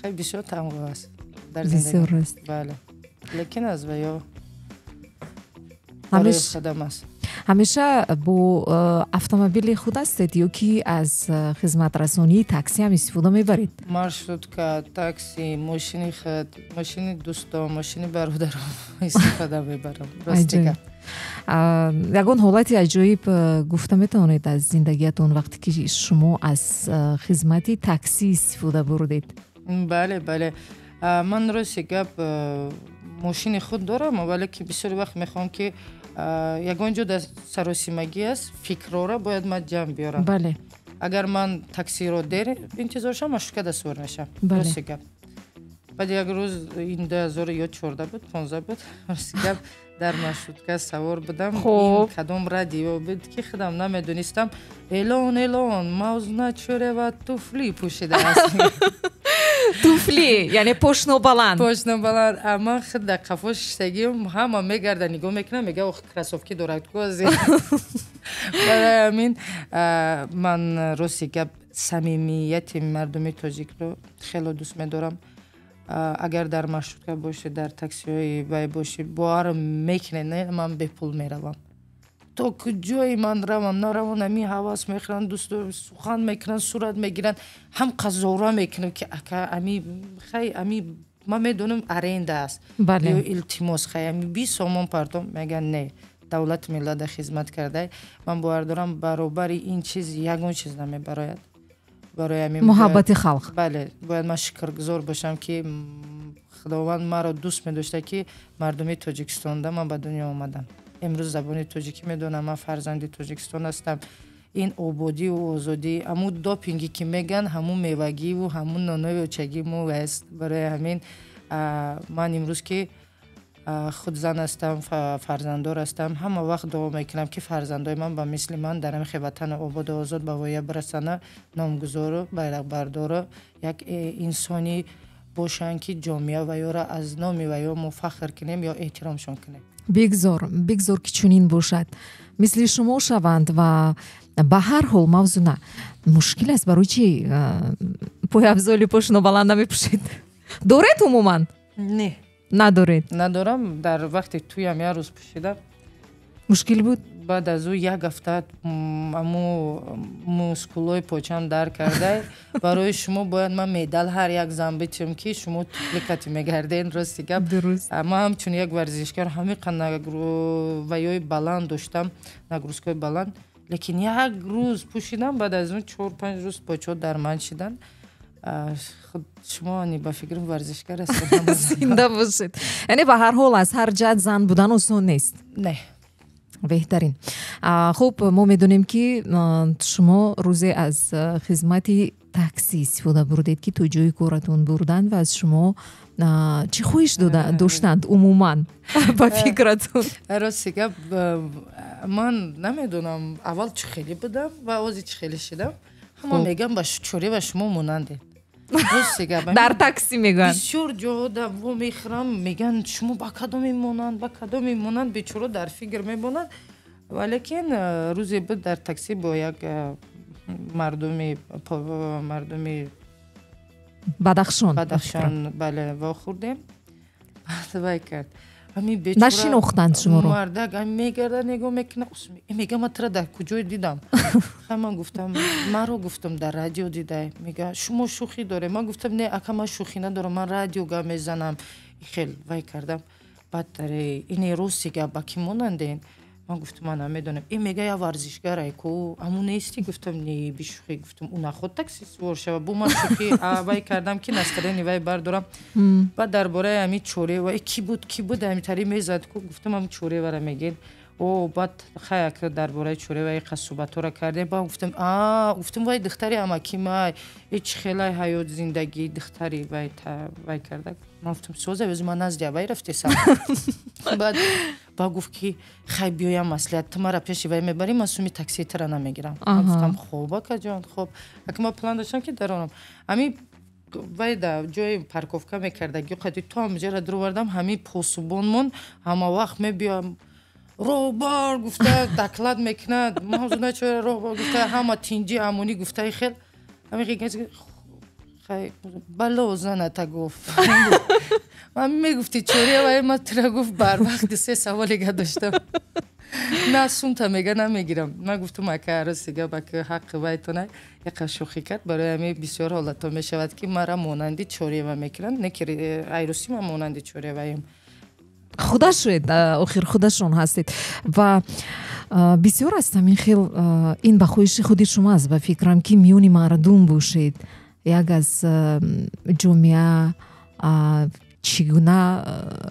Хеле бисёр тамға аст дар зиндагӣ. Бале, лекин аз ваё барои худам аст. Ҳамеша бо автомобили худ ҳастед ё ки аз хизматрасонии такси ҳам истифода мебаред? Маршрутка, такси, мошини худ, мошини дӯстон, мошини бародарам истифода мебарам. Рости гап. Ягон ҳолати аҷоиб гуфта метавонед аз зиндагиятон, вақте ки шумо аз хизмати такси истифода бурдед? Бале, бале. Ман, рости гап, мошини худ дорам, вале ки бисёр вақт мехоҳам, ки ягон ҷо дар саросимагӣ аст, фикрҳоро бояд ман ҷамъ биёрам. Агар ман таксиро дер интизор шавам, маршрутка савор мешавам. Рости гап, баъд як рӯз, ин 2014 буд, 15 буд, рости гап, дар маршрутка савор будам. Кадом радио буд, ки худам намедонистам, эълон, эълон, Мавзуна Чӯрева туфли пӯшидааст. Туфли, яъне пошнобаланд. Пошнобаланд. Ман худ дар қафо шиштагиам, ҳама мегарда, нигоҳ мекунам, мега: «Ох, кроссовки дорад ку». Барои ҳамин ман, рости гап, самимияти мардуми тоҷикро хело дӯст медорам. Агар дар маршрутка бошед, дар таксиҳои вай бошед, бовар мекунед, не, ман бепул меравам. То куҷое ман равам, наравам, ами ҳавас мехӯранд, дӯст сухан мекунанд, сурат мегиранд, ҳам қазора мекунам, ки ака, ами хай, ами ман медонам, аренда аст ё илтимос, хай, ами 20 сомон пардом. Мегӯянд: «Не, давлату миллата хизмат кардай». Ман бовар дорам, баробари ин чиз ягон чиз намебарояд. Барои ҳамин муҳаббати халқ. Бале, бояд ман шукргузор бошам, ки Худованд маро дӯст медошта, ки мардуми Тоҷикистонда ман ба дунё омадам. Имрӯз забони тоҷикӣ медонам, ман фарзанди Тоҷикистон ҳастам. Ин ободиву озодӣ, ҳамун допинге, ки мегӯянд, ҳамун мевагиву ҳамун нонои очагӣ мо аст. Барои ҳамин ман имрӯз, ки худ зан ҳастам, фарзанддор ҳастам, ҳама вақт дуо мекунам, ки фарзандои ман ба мисли ман дар ҳамин ватани ободу озод ба воя бирасанд, номгузору байрақбардору як инсони бошанд, ки ҷомеа ваёра аз номи ваё мо фахр кунем ё эҳтиромшон кунем. Бигзор, бигзор, ки чунин бошад, мисли шумо шаванд. Ва ба ҳар ҳол, Мавзуна, мушкил аст. Барои чи пойафзоли пошнобаланд намепӯшед? Доред умуман? Не. Надоред? Надорам. Дар вақти туям як рӯз пӯшидам. Мушкил буд? Баъд аз ӯ як ҳафта аму мускулои почам дар кардай. Барои шумо бояд ман медал ҳар як зан битим, ки шумо туфли кати мегарден. Рости гап, ман ҳамчун як варзишгар ҳамиқа ваёи баланд доштам, нагрузкаи баланд, лекин як рӯз пӯшидам, баъд аз он 4-5 рӯз почо дар ман шиданд. Шумо ба фикрам варзишгар ҳастед. Зинда бошед. Яъне ба ҳар ҳол аз ҳар ҷиҳат зан будан осон нест. Не. Беҳтарин. Хуб, мо медонем, ки шумо рӯзе аз хизмати такси истифода бурдед, ки то ҷои коратон бурданд ва аз шумо чӣ хоҳиш доштанд умуман, ба фикратон? Рости гап, ман намедонам, аввал чӣ хеле будам ва ози чӣ хеле шидам. Ҳама мегӯям, ба Чӯрева шумо монандед. Дар такси мегӯянд? Бисёр ҷоҳо во мехӯрам, мегӯянд: «Шумо ба кадоме монанд, ба кадоме монанд?» Бечоро дар фикр мемонанд. Валекин рӯзе буд, дар такси бо як мардуми Бадахшон. Бадахшон, бале, вохӯрдем. Вай кард. Нашинохтанд шуморо? Мардак мегарда, нигоҳ мекунад, мега: «Ман тура дар куҷое дидам?» Ман гуфтам: «Маро, гуфтам, дар радио дидай». Мега: «Шумо шӯхӣ доред». Ман гуфтам: «Не, ака, ман шӯхӣ надорам, ман радио гап мезанам». Хел вай кардам. Баъд ине: «Рости гап, ба кӣ монанден?» Ман гуфтам: «Ман намедонам». Э, мега: «Я варзишгарай ку, аму нести?» Гуфтам: «Не, бишӯхӣ». Гуфтам: «Ӯ наход такси сувор шава». Бу ман шӯхӣ вай кардам, ки настроение вай бардорам. Баъд дар бораи ҳами Чорeva ки буд, ки буд, ҳамитари мезад ку, гуфтам: «Ҳам Чоревара мегӯед». О, баъд хаяк дар бораи Чорева иқа суҳбатҳоро кардем. Баъд гуфтам: «А, гуфтам, вай духтари амакимай, э, чӣ хелай ҳаёт, зиндагӣ духтари вай вай карда». Ман гуфтам: «Соза, ӯзи ман назди авай рафтесам». Баъд Ба гуфт, ки хай, биёям маслиҳат, ту мара пеши вай мебарӣ, ман суми таксии тара намегирам. Ман гуфтам: «Хоб, акаҷон, хоб». Ака, ман план доштам, ки даронам ҳами вай да ҷои парковка мекардаги қади то ҳамҷара дуровардам. Ҳами посубонмон ҳама вақт мебиём, «Роҳбар» гуфта доклад мекунад. Мавзуна чора роҳбар гуфта, ҳама тинҷи амонӣ гуфтаи хел ҳами хай бало заната гуфт. Ман мегуфти чория вай ма тира гуфт, барвақти се саволега доштам, на сумта мега намегирам. Ман гуфтам: «Ака, рости гап, ака, ҳаққи вайтона». Яқа шӯхӣ кард. Барои ҳами бисёр ҳолатҳо мешавад, ки мара монанди чориева мекунанд, не ки айрӯсӣ ман монанди чориеваем. Худашед, охир худашон ҳастед ва бисёр аст ҳамин хел. Ин ба хоҳиши худи шумо аст, ба фикрам, ки миёни мардум бошед, як аз ҷомеа, чӣ гуна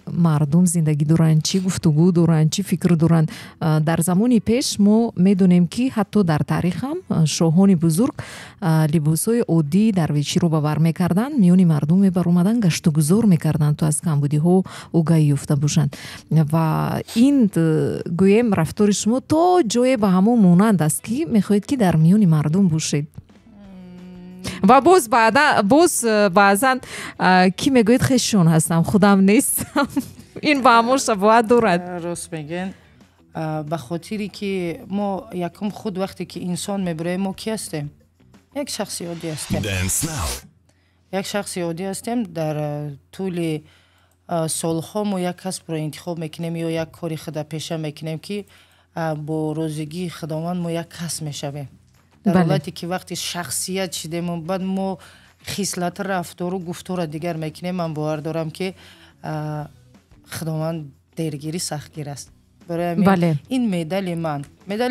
мардум зиндагӣ доранд, чӣ гуфтугӯ доранд, чӣ фикр доранд. Дар замони пеш мо медонем, ки ҳатто дар таърихам шоҳони бузург либосҳои оддии дарвеширо ба бар мекарданд, миёни мардум мебаромаданд, гаштугузор мекарданд, то аз камбудиҳо огаҳӣ ёфта бошанд. Ва ин, гӯем, рафтори шумо то ҷое ба ҳамон монанд аст, ки мехоҳед, ки дар миёни мардум бошед. Ва боз баъда боз баъзан кӣ мегӯяд, хешон ҳастам, худам нестам. Ин ба ҳамон шабоҳат дорад. Рост мегӯен, ба хотире ки мо якум худ вақте ки инсон мебуроем, мо кӣ ҳастем? Як шахси оддӣ ҳастем, як шахси оддӣ ҳастем. Дар тӯли солҳо мо як касбро интихоб мекунем ё як кори худа пеша мекунем, ки бо розигии Худованд мо як кас мешавем. Дар ҳолате ки вақте шахсият шидему баъд мо хислат, рафтору гуфторро дигар мекунем, ман бовар дорам, ки Худованд дергирӣ сахтгир аст. Барои ҳамин ин медали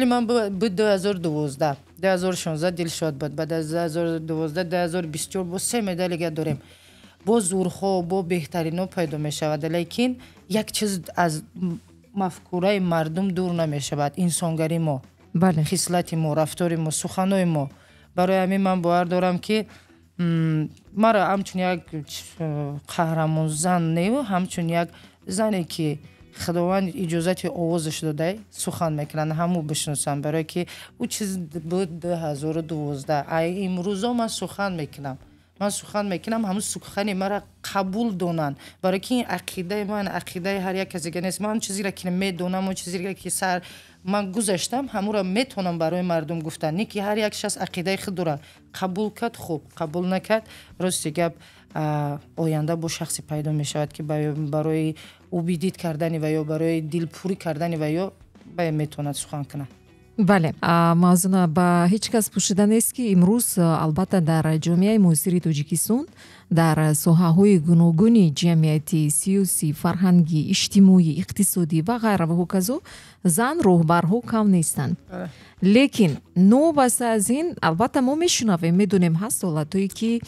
ман буд 2012, 2016 Дилшод буд, баъд аз 2012, 2024 бо се медалига дорем. Бо зурҳо, бо беҳтарино пайдо мешавад, лекин як чиз аз мафкураи мардум дур намешавад: инсонгарии мо, хислати мо, рафтори мо, суханои мо. Барои ҳамин ман бовар дорам, ки мара ҳамчун як қаҳрамонзан неву ҳамчун як зане, ки Худованд иҷозати овозаш додай, сухан мекунанд, ҳаму бишносам. Барое ки ӯ чиз буд 2012, ай имрӯзо ман сухан мекунам, ман сухан мекунам, ҳамун сухани мара қабул донанд, барое ки ин ақидаи ман, ақидаи ҳар як касига нест. Ман чизеро ки медонам, он чизеро ки сар ман гузаштам, ҳамуро метавонам барои мардум гуфтан. Не ки ҳар як шахс ақидаи худ дорад, қабул кард, хуб, қабул накард, рости гап, оянда бо шахсе пайдо мешавад, ки барои убедить кардани ва ё барои дилпурӣ кардани ва ё ба метавонад сухан кунад. Бале, Мавзуна, ба ҳеҷ кас пӯшида нест, ки имрӯз, албатта, дар ҷомеаи муосири Тоҷикистон дар соҳаҳои гуногуни ҷамъиятӣ, сиёсӣ, фарҳангӣ, иҷтимоӣ, иқтисодӣ ва ғайра ва ҳоказо зан роҳбарҳо кам нестанд. Лекин новобаста аз ин, албатта, мо мешунавем, медонем, ҳаст ҳолатҳое, ки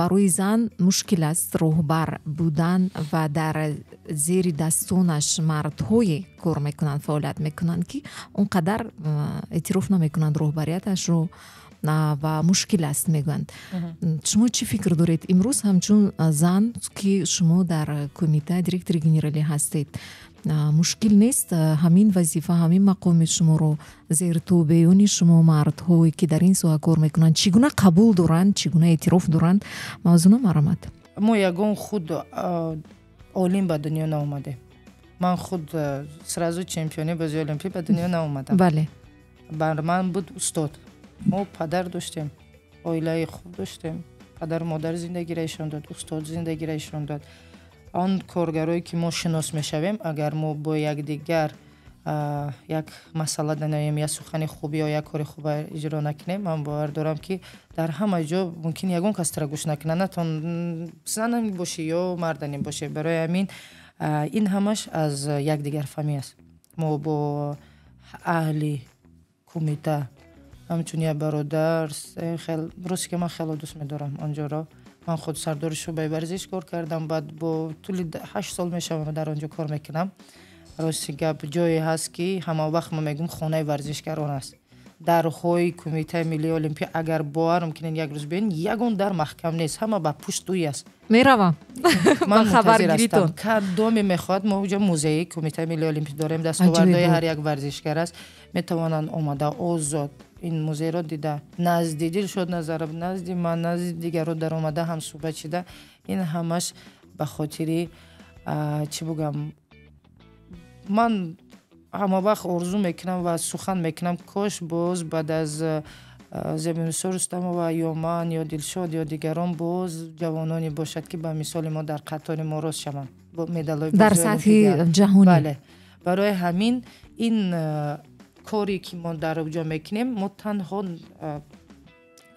барои зан мушкил аст роҳбар будан ва дар зери дастонаш мардҳое кор мекунанд, фаъолият мекунанд, ки он қадар эътироф намекунанд роҳбарияташро ва мушкил аст мегӯянд. Шумо чӣ фикр доред имрӯз, ҳамчун зан, ки шумо дар кумита директори генералӣ ҳастед? Мушкил нест ҳамин вазифа, ҳамин мақоми шуморо зертобеёни шумо, мардҳое ки дар ин соҳа кор мекунанд, чӣ гуна қабул доранд, чӣ гуна эътироф доранд? Мавзуна, марҳамат. Мо ягон худ олим ба дунё наомадем. Ман худ сразу чемпиони бозии олимпӣ ба дунё наомадам. Бар ман буд устод. Мо падар доштем, оилаи хуб доштем, падару модар зиндагиро ишон дод, устод зиндагиро ишон дод. Он коргарое ки мо шинос мешавем, агар мо бо якдигар як масъала наёем, як сухани хуб ё як кори хуба иҷро накунем, ман бовар дорам, ки дар ҳама ҷо мумкин ягон кас тара гӯш накунад, натон занам бошӣ ё марданем бошӣ. Барои ҳамин ин ҳамаш аз якдигарфаҳмӣ аст. Мо бо аҳли кумита ҳамчун як бародар хел. Росте ки ман хело дӯст медорам онҷоро. Ман худ сардори шӯъбаи варзиш кор кардам, баъд бо тӯли 8 сол мешавам дар он ҷо кор мекунам. Рости гап, ҷое ҳаст, ки ҳама вақт мо мегӯм, хонаи варзишгарон аст. Дарҳои Кумитаи миллии олимпӣ, агар боварам кунед, як рӯз биён, ягон дар маҳкам нест, ҳама ба пушт ӯй аст. Меравам. Ман мунтазир ҳастам, кадоме мехоҳад. Мо уҷа музеи Кумитаи миллии олимпӣ дорем, дастовардҳои ҳар як варзишгар аст, метавонанд омада озод ин музейро дида, назди Дилшод Назаров, назди ман, назди дигарро даромада, ҳамсӯҳбат шида. Ин ҳамаш ба хотири, чӣ бугам, ман ҳама вақт орзу мекунам ва сухан мекунам, кош боз баъд аз Зебинисо Рустамова ё ман, ё Дилшод, ё дигарон боз ҷавононе бошад, ки ба мисоли мо дар қатори мо рост шаванд, медалҳои дар сатҳи ҷаҳонӣ. Бале, барои ҳамин ин коре ки мо дар ҷо мекунем, мо танҳо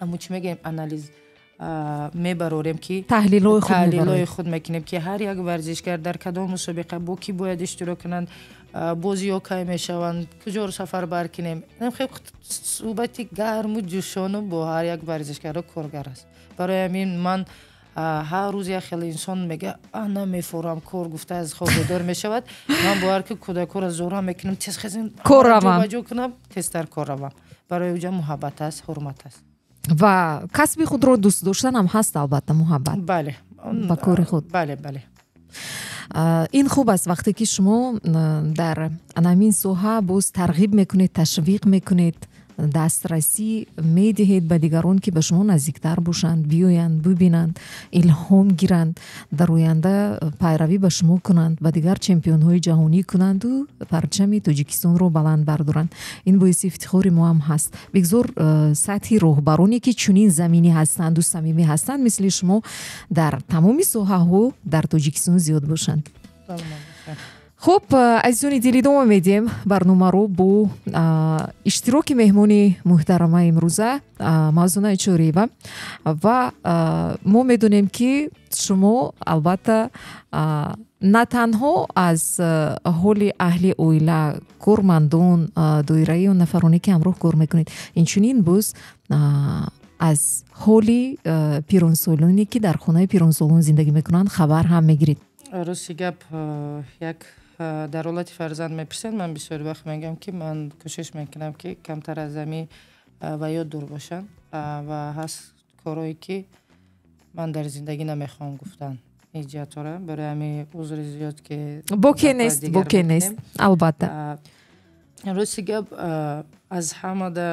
ҳамун, чӣ мегӯем, анализ мебарорем, ки таҳлилҳои худ мекунем, ки ҳар як варзишгар дар кадом мусобиқа бо кӣ бояд иштирок кунанд, бозиҳо кай мешаванд, куҷоро сафарбар кунем. Суҳбати гарму ҷӯшону бо ҳар як варзишгаро коргар аст. Барои ҳамин ман ҳар рӯз як хеле инсон мега, а намефорам кор гуфта аз хоб бедор мешавад, ман бовар ки кӯдакҳоро зора мекунам, тез хезем, кор равам, ҷо кунам, тезтар кор равам. Барои уҷа муҳаббат аст, ҳурмат аст. Ва касби худро дӯст доштан ҳам ҳаст, албатта, муҳаббат бале ба кори худ. Бале, бале. Ин хуб аст, вақте ки шумо дар анамин соҳа боз тарғиб мекунед, ташвиқ мекунед, дастрасӣ медиҳед ба дигарон, ки ба шумо наздиктар бошанд, биёянд, бибинанд, илҳом гиранд, дар оянда пайравӣ ба шумо кунанд, ба дигар чемпионҳои ҷаҳонӣ кунанду парчами Тоҷикистонро баланд бардоранд. Ин боиси ифтихори мо ҳам ҳаст. Бигзор сатҳи роҳбароне, ки чунин заминӣ ҳастанду самимӣ ҳастанд, мисли шумо, дар тамоми соҳаҳо дар Тоҷикистон зиёд бошанд. Хуб, азизони дил, идома медиҳем барномаро бо иштироки меҳмони муҳтарама имрӯза Мавзунаи Чориева. Ва мо медонем, ки шумо албатта на танҳо аз ҳоли аҳли оила, кормандон, доираи он нафароне, ки ҳамроҳ кор мекунед, инчунин боз аз ҳоли пиронсолоне, ки дар хонаи пиронсолон зиндагӣ мекунанд, хабар ҳам мегиред. Рости гап, як дар ҳолати фарзанд мепурсед, ман бисёр вақт мегӯям, ки ман кӯшиш мекунам, ки камтар аз ами ва ё дур бошам, ва ҳаст корҳое, ки ман дар зиндагӣ намехоҳам гуфтан ҳеҷ ҷиҳатора. Барои ҳами узри зиёд, ки боке нест, боке нест, албатта. Рости гап, аз ҳамада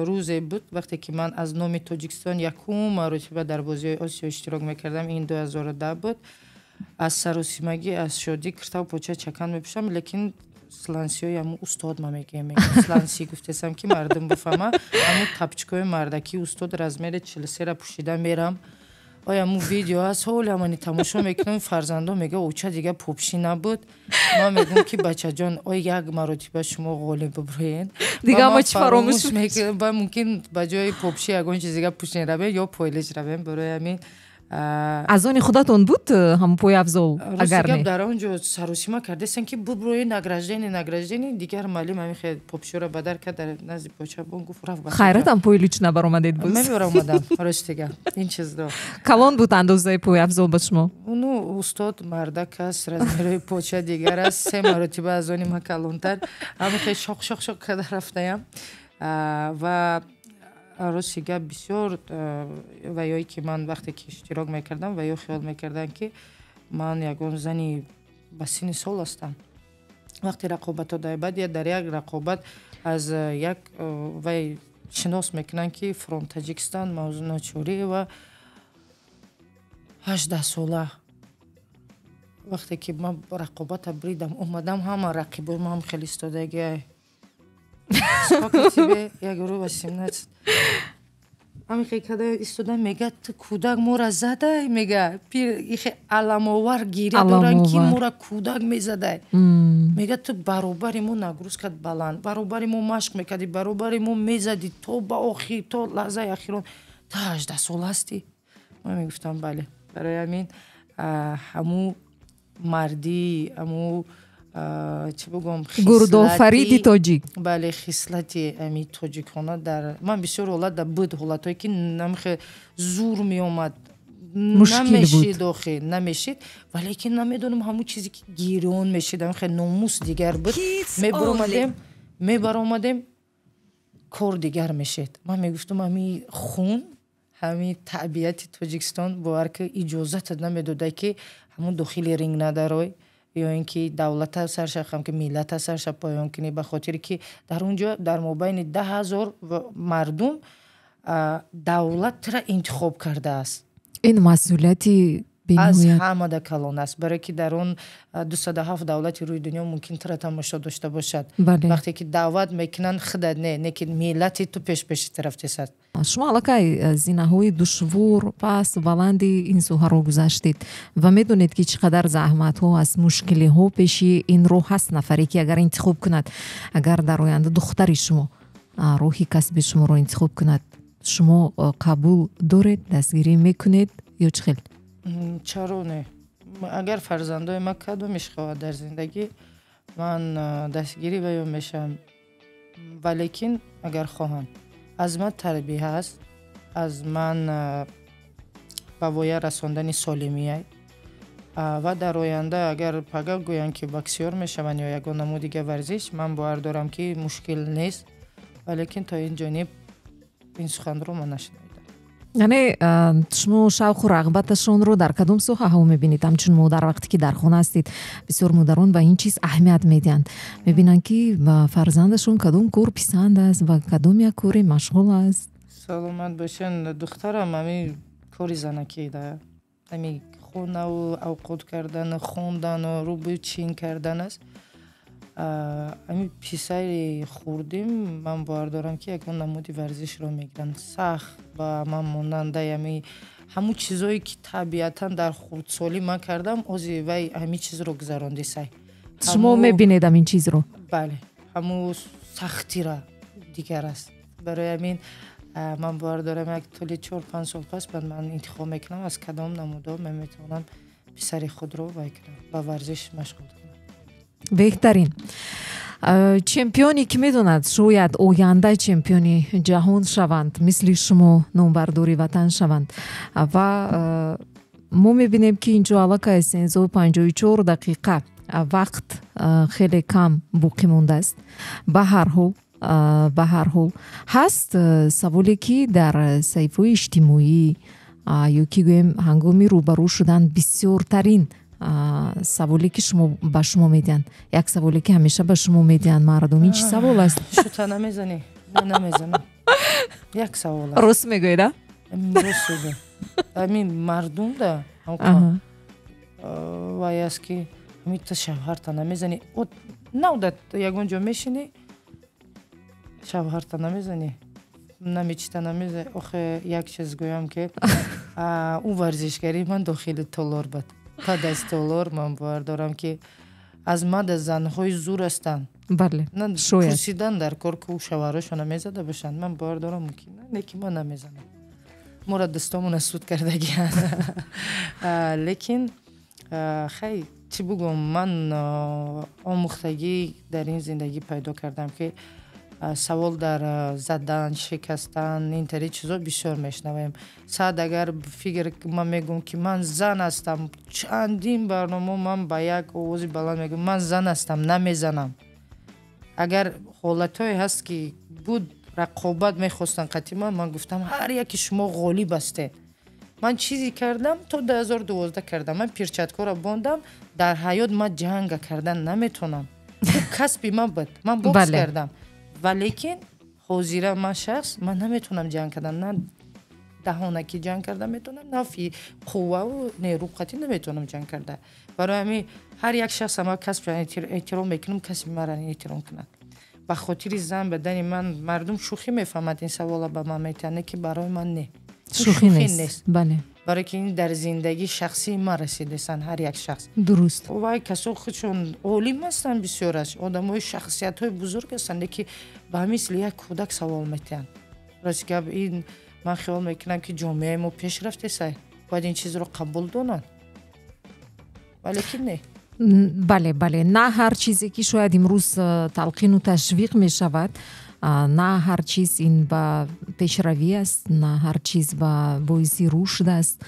рӯзе буд, вақте ки ман аз номи Тоҷикистон якум маротиба дар бозиҳои Осиё иштирок мекардам, ин 2010 буд. Аз саросимагӣ, аз шодӣ киртаву поча чакан мепӯшам, лекин слансиҳои ҳамун устод, ма мегӯям, сланси гуфтесам, ки мардум бифаҳма, ҳамун тапчикҳои мардакии устод размери 43-ра пӯшида мерам. Оя ҳамун видео ҳаст, ҳоли ҳамани тамошо мекунам, фарзандо мега, оча дига попшӣ набуд. Ман мегӯям, ки бачаҷон, ой, як маротиба шумо ғолиб биброен, дига ма чӣ фаромӯш мекунам. Мумкин ба ҷои попшӣ ягон чиз дига пӯшен равем ё пойлич равем. Барои ҳамин Аз они худатон буд ҳамон пойафзол, агар не? Дар он ҷо саросима кардестан, ки буброи награждение, награждение. Дигар маълим ҳамин хел попширо бадар кард, дар назди почабон гуфт, рафт. Хайратам пойлуч набаромадед боз. Мебаромадам, рости гап, ин чизро. Калон буд андозаи пойафзол ба шумо? Ну, устод мардак аст, размерои поча дигар аст, се маротиба аз они ма калонтар. Ҳамин хел шоқ шоқ шоқ карда рафтаям. Ва рости гап, бисёр ва ёе ки ман вақте ки иштирок мекардам, ва ё хиёл мекардам, ки ман ягон зани ба синни сол ҳастам. Вақте рақобатҳо баъд дар як рақобат аз як вай шинос мекунанд, ки from Таҷикистон Мавзуна Чориева, 18 сола. Вақте ки ман рақобата бридам, омадам, ҳама рақибои ман хеле истодаги: «Сколько тебе?» Я говорю: 18. Ҳамихе када истода, мега, ту кӯдак мора задай. Мега, пир ихе аламовар гиря доранд, ки мора кӯдак мезадай. Мега, ту баробари мо нагрузкат баланд, баробари мо машқ мекардӣ, баробари мо мезадӣ то ба охир, то лаҳзаи ахирон, ту 18 сола ҳастӣ. Ман мегуфтам, бале. Барои ҳамин ҳамун мардӣ, ҳамун, чӣ бигӯям, гурдофариди тоҷик. Бале, хислати ами тоҷикона дар ман бисёр ҳолат да буд, ҳолатҳое ки намхе зур меомад, намешид, охи намешид, валекин намедонам, ҳамун чизе ки гирён мешид, ҳамхе номус дигар буд. Мебаромадем, мебаромадем. Кор дигар мешед. Ман мегуфтам, ҳами хун, ҳами табиати Тоҷикистон бовар ки иҷозатат намедода, ки ҳамун дохили ринг надарой ё ин ки давлата сарша хам ки миллата сарша поён кунӣ, ба хотире ки дар он ҷо дар мобайни 10 000 мардум давлатра интихоб кардааст. Ин масъулияти аз бениҳоят ҳамада калон аст, барое ки дар он 207 давлати рӯи дунё мумкин тура тамошо дошта бошад. Вақте ки даъват мекунанд, худат не ки миллати ту пешпеши рафтесад. Шумо аллакай зинаҳои душвор, паст, баланди ин соҳаро гузаштед ва медонед, ки чӣ қадар заҳматҳо аст, мушкилиҳо пеши ин роҳ ҳаст. Нафаре ки агар интихоб кунад, агар дар оянда духтари шумо роҳи касби шуморо интихоб кунад, шумо қабул доред, дастгирӣ мекунед ё чӣ хел? Чаро не? Агар фарзандои ман кадомиш хоҳад дар зиндагӣ, ман дастгирӣ ба ё мешавам. Валекин агар хоҳанд, аз ман тарбия аст, аз ман ба воя расондани солимия ва дар оянда агар пага гӯянд, ки боксёр мешаванд ё ягон намуди дига варзиш, ман бовар дорам, ки мушкил нест. Валекин то ин ҷониб ин суханро ман нашунидам. Яъне шумо шавқу рағбаташонро дар кадом соҳаҳо мебинед ҳамчун модар, вақте ки дар хона ҳастед? Бисёр модарон ба ин чиз аҳамият медиҳанд, мебинанд, ки ба фарзандашон кадом кор писанд аст ва кадом як коре машғул аст. Саломат бошен. Духтарам ҳами кори занакӣ да, ҳами хонаву авқот кардану хондану рӯбӯи чин кардан аст. Ҳами писари хурдим, ман бовар дорам, ки ягон намуди варзишро мегиранд, сахт ба ман монандаи ҳами ҳамун чизое ки табиатан дар хурдсолӣ ман кардам, ози вай ҳамин чизро гузарондисай. Шумо мебинед ҳамин чизро? Бале, ҳамун сахтира дигар аст. Барои ҳамин ман бовар дорам, як тӯли 4-5 сол пас баъд ман интихоб мекунам, аз кадом намудо ман метавонам писари худро вай кунам, ба варзиш машғул кунам. Беҳтарин. Чемпионе ки медонад, шояд оянда чемпиони ҷаҳон шаванд, мисли шумо номбардори ватан шаванд. Ва мо мебинем, ки инҷо аллакай 13:54 дақиқа, вақт хеле кам боқӣ мондааст. Ба ҳар ҳол ҳаст саволе, ки дар саҳифаҳои иҷтимоӣ ё ки гӯем ҳангоми рӯбарӯ шудан бисёртарин саволе, ки шумо ба шумо медиҳанд, як саволе, ки ҳамеша ба шумо медиҳанд мардум, ин чӣ савол аст? Шута намезанӣ? Ман намезанам, як савол аст. Рост мегӯед, а? Рост мегӯям. Ҳамин мардумда вай аст, ки ҳамин та шавҳарта намезанӣ, навда ягон ҷо мешинӣ, шавҳарта намезанӣ, намечита намезанӣ. Охе, як чиз гӯям, ки ӯ варзишгарии ман дохили толор буд. Баъд аз толор ман бовар дорам, ки аз мада занҳои зур ҳастанд. Шояд. Пурсидан дар кор, ки ӯ шавҳарошона мезада бошанд. Ман бовар дорам, мумкин не, ки ман намезанам, моро дастомона суд кардагианд. Лекин хай, чӣ бугӯм, ман омӯхтагӣ дар ин зиндагӣ пайдо кардам, ки савол дар задан, шикастан, ин тари чизо бисёр мешунавем. Саъд агар фикр ман мегӯм, ки ман зан ҳастам, чандин барнома ман ба як овози баланд мегӯм: ман зан ҳастам, намезанам. Агар ҳолатҳое ҳаст, ки буд, рақобат мехостанд қатъи ман, ман гуфтам: ҳар яки шумо ғолиб ҳастед. Ман чизе кардам, то 2012 кардам, ман перчаткаро бондам. Дар ҳаёт ман ҷанга кардан наметонам, касби ман буд, ман бокс кардам. Валекин ҳозира ман шахс ман наметавонам ҷанг кардан, на даҳонакӣ ҷанг карда метавонам, на қувваву нерӯ қатъӣ наметавонам ҷанг карда. Барои ҳамин ҳар як шахс ама касб эҳтиром мекунам, касби маро эҳтиром кунад. Ба хотири зан будани ман мардум шӯхӣ мефаҳмад, ин савола ба ман метиҳанд, не ки барои ман не. Шӯхӣ нест, бале. Барои ки ин дар зиндагии шахсии ман расидасан ҳар як шахс. Вай касо худшон олим ҳастанд, бисёраш одамои шахсиятҳои бузург ҳастанд, леки ба мисли як кӯдак савол метиҳанд. Рости гап, ин ман хиёл мекунам, ки ҷомеаи мо пеш рафтесай, бояд ин чизро қабул донанд, валекин не. Бале, на ҳар чизе, ки шояд имрӯз талқину ташвиқ мешавад, на ҳар чиз ин ба пешравӣ аст, на ҳар чиз ба боиси рушд аст.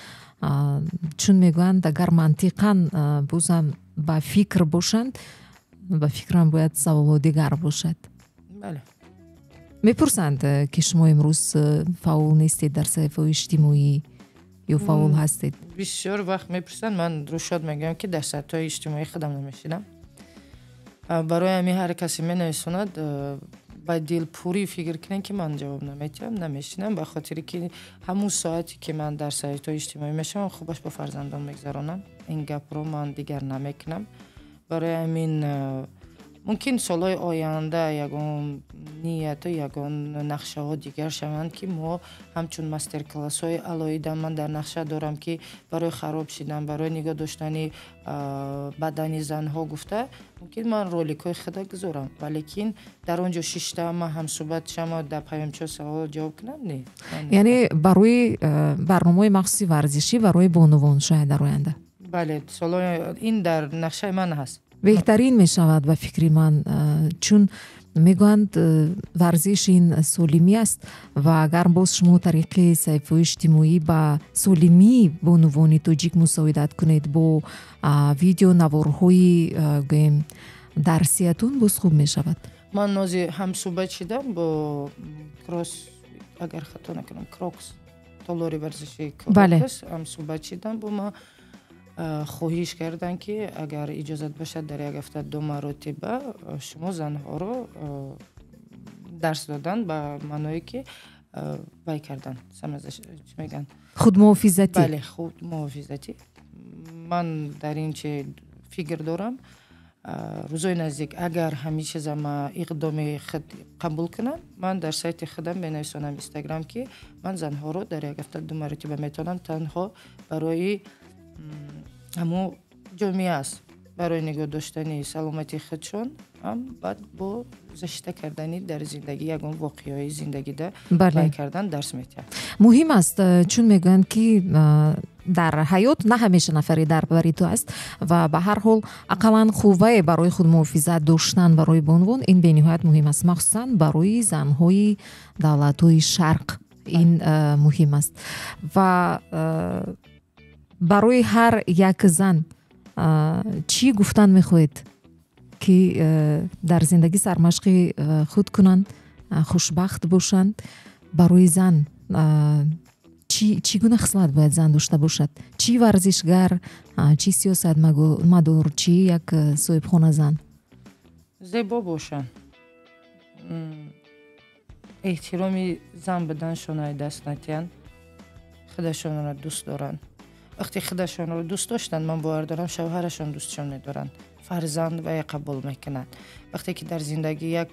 Чун мегӯянд, агар мантиқан бозам ба фикр бошанд, ба фикрам бояд саволҳо дигар бошад. Бале. Мепурсанд, ки шумо имрӯз фаъол нестед дар саҳифаҳои иҷтимоӣ ё фаъол ҳастед? Бисёр вақт мепурсанд. Ман рӯшод мегӯям, ки дар сайтҳои иҷтимоӣ худам намешинам. Барои ҳамин ҳар касе менависонад, ба дилпурӣ фикр кунем, ки ман ҷавоб наметиҳам, намешинам, ба хотире ки ҳамун соате, ки ман дар сайтҳои иҷтимоӣ мешавам, хубаш бо фарзандон мегзаронам. Ин гапро ман дигар намекунам. Барои ҳамин мумкин солҳои оянда ягон нияту ягон нақшаҳо дигар шаванд, ки мо ҳамчун мастер-классҳои алоҳида ман дар нақша дорам, ки барои хароб шидан, барои нигоҳ доштани бадани занҳо гуфта, мумкин ман роликҳои худа гузорам, валекин дар он ҷо шишта ман ҳамсӯҳбат шама, дар паёмчо савол ҷавоб кунам, не. Яъне барои барномаҳои махсуси варзишӣ барои бонувон шояд дар оянда? Бале, солҳои ин дар нақшаи ман ҳаст. Беҳтарин мешавад, ба фикри ман, чун мегӯянд, варзиш ин солимӣ аст ва агар боз шумо тариқи саҳифаҳои иҷтимоӣ ба солимии бонувони тоҷик мусоидат кунед бо видео наворҳои, гӯем, дарсиятун, боз хуб мешавад. Ман нози ҳамсӯҳбат шидам бо Кросс, агар хато накунам, Крокс, толори варзиши Крокс, ҳамсӯҳбат шидам бо ман, хоҳиш карданд, ки агар иҷозат бошад, дар як ҳафта ду маротиба шумо занҳоро дарс додан, ба маъное ки вай кардан, чӣ мегӯянд? Худмуҳофизатӣ. Бале, худмуҳофизатӣ. Ман дар ин чи фикр дорам, рӯзои наздик, агар ҳамин чиза ма иқдоми худ қабул кунам, ман дар сайти худам менависонам, Инстаграм, ки ман занҳоро дар як ҳафта ду маротиба метавонам танҳо барои ҳамун ҷомеа аст, барои нигоҳ доштани саломатии худшон, ҳам баъд бо защита кардани дар зиндагӣ, ягон воқеаҳои зиндагида вай кардан дарс метиҳад. Муҳим аст, чун мегӯянд, ки дар ҳаёт на ҳамеша нафаре дар бари ту аст ва ба ҳар ҳол ақаллан қуввае барои худмуҳофизат доштан барои бонувон ин бениҳоят муҳим аст, махсусан барои занҳои давлатҳои шарқ ин муҳим аст. Ва барои ҳар як зан чӣ гуфтан мехоҳед, ки дар зиндагӣ сармашқи худ кунанд, хушбахт бошанд? Барои зан чӣ гуна хислат бояд зан дошта бошад? Чӣ варзишгар, чӣ сиёсатмадор, чӣ як соҳибхона зан? Зебо бошанд, эҳтироми зан буданшон ай даст натиҳанд, худашонро дӯст доранд. Вақте худашонро дӯст доштанд, ман бовар дорам, шавҳарашон дӯстшон медоранд, фарзанд вай қабул мекунанд. Вақте ки дар зиндагӣ як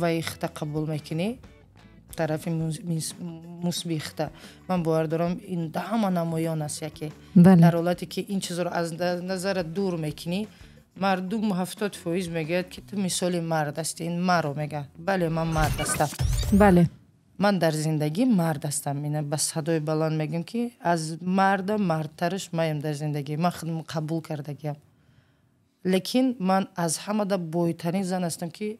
вай хита қабул мекунӣ, тарафи мусби хита, ман бовар дорам, ин ҳама намоён аст. Яке дар ҳолате ки ин чизро аз назарат дур мекунӣ, мардум 70% мегӯяд, ки ту мисоли мард ҳастӣ. Ин маро мегӯяд. Бале, ман мард ҳастам. Ман дар зиндагӣ мард ҳастам. Ина ба садои баланд мегӯям, ки аз марда мардтараш маем дар зиндагӣ. Ман худам қабул кардагиам, лекин ман аз ҳамада бойтарин зан ҳастам, ки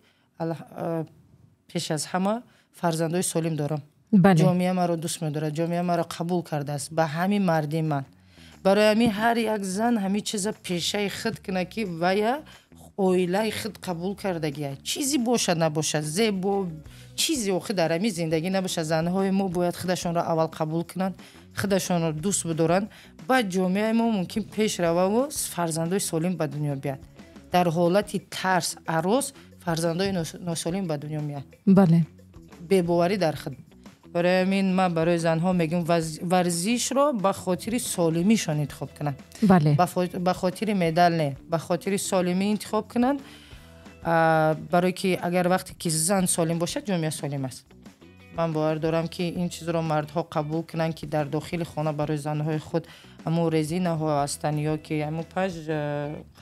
пеш аз ҳама фарзандои солим дорам. Ҷомеа маро дӯст медорад, ҷомеа маро қабул кардааст ба ҳамин марди ман. Барои ҳамин ҳар як зан ҳамин чиза пешаи худ кунад, ки вая оилаи худ қабул кардагия, чизе бошад набошад, зебо, чизе охи дар ҳамин зиндагӣ набошад, занҳои мо бояд худашонро аввал қабул кунанд, худашонро дӯст бидоранд, баъд ҷомеаи мо мумкин пеш рававу фарзандои солим ба дунё бияд. Дар ҳолати тарс, арос фарзандои носолим ба дунё меяд. Бебоварӣ дар худ. Барои ҳамин ман барои занҳо мегӯям, варзишро ба хотири солимишон интихоб кунанд. Ба хотири медал не, ба хотири солимӣ интихоб кунанд, барое ки агар вақте ки зан солим бошад, ҷомеа солим аст. Ман бовар дорам, ки ин чизро мардҳо қабул кунанд, ки дар дохили хона барои занҳои худ ҳамун резинаҳо ҳастанд ё ки ҳамун панҷ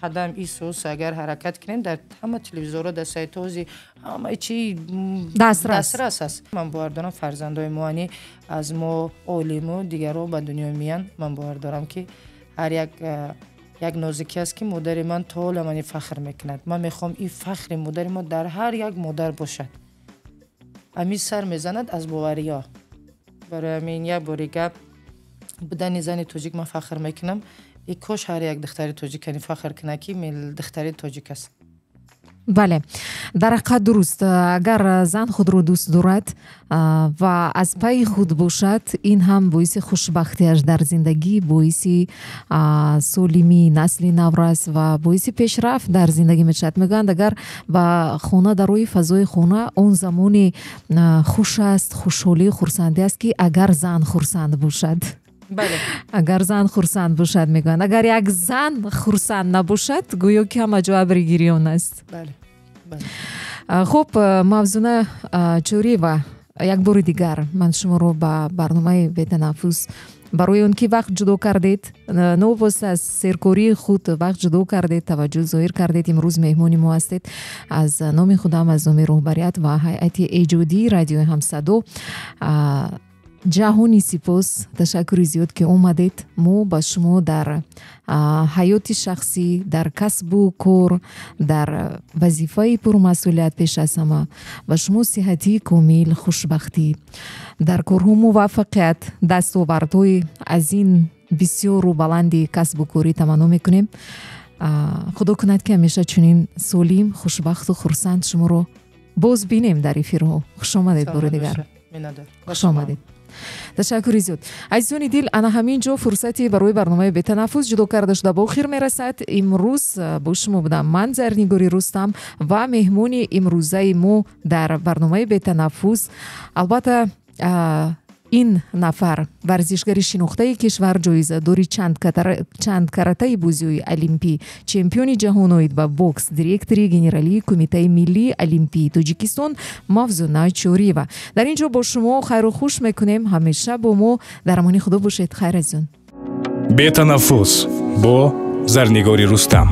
қадам исус агар ҳаракат кунем, дар ҳама телевизорҳо, дар сайтҳози ҳама чи дастрас аст. Ман бовар дорам, фарзандои мо ани аз мо олиму дигарҳо ба дунё меянд. Ман бовар дорам, ки ҳар як нозикӣ аст, ки модари ман то ҳола мани фахр мекунад. Ман мехоҳам ин фахри модари мо дар ҳар як модар бошад. Ҳамин сар мезанад аз бовариҳо. Барои ҳамин як бори гап, будани зани тоҷик ман фахр мекунам. И кош ҳар як духтари тоҷик ани фахр кунад, ки духтари тоҷик аст. Бале, дар ҳақиқат дуруст. Агар зан худро дӯст дорад ва аз пайи худ бошад, ин ҳам боиси хушбахтиаш дар зиндагӣ, боиси солимии насли наврас ва боиси пешрафт дар зиндагӣ мешавад. Мегӯянд, агар ба хона дарои фазои хона он замоне хуш аст, хушҳолию хурсандӣ аст, ки агар зан хурсанд бошад. Агар зан хурсанд бошад, мегӯянд, агар як зан хурсанд набошад, гӯё ки ҳама ҷо абри гирён аст. Хуб, Мавзуна Чӯриева, як бори дигар ман шуморо ба барномаи «Бетанаффус» барои он ки вақт ҷудо кардед, новобаста аз серкории худ вақт ҷудо кардед, таваҷҷӯҳ зоҳир кардед, имрӯз меҳмони мо ҳастед, аз номи худам, аз номи роҳбарият ва ҳайати эҷодии радиои «Ҳамсадо» ҷаҳони сипос, ташаккури зиёд, ки омадед. Мо ба шумо дар ҳаёти шахсӣ, дар касбу кор, дар вазифаи пурмасъулият, пеш аз ҳама ба шумо сиҳатии комил, хушбахтӣ, дар корҳо муваффақият, дастовардҳои аз ин бисёру баланди касбу корӣ таманно мекунем. Худо кунад, ки ҳамеша чунин солим, хушбахту хурсанд шуморо боз бинем дар эфирҳо. Хуш омадед бори дигар, хуш омадед, ташаккури зиёд. Азизони дил, ана ҳамин ҷо фурсати барои барномаи «Бетанаффус» ҷудо карда шуда ба охир мерасад. Имрӯз бо шумо будам ман, Зарнигори Рустам, ва меҳмони имрӯзаи мо дар барномаи «Бетанаффус», албатта, ин нафар варзишгари шинохтаи кишвар, ҷоизадори чандкаратаи бозиҳои олимпӣ, чемпиони ҷаҳон оид ба бокс, директори генералии Кумитаи миллии олимпии Тоҷикистон Мавзуна Чӯриева. Дар ин ҷо бо шумо хайру хуш мекунем. Ҳамеша бо мо дар амони Худо бошед. Хайр, азизон. «Бетанаффус» бо Зарнигори Рустам.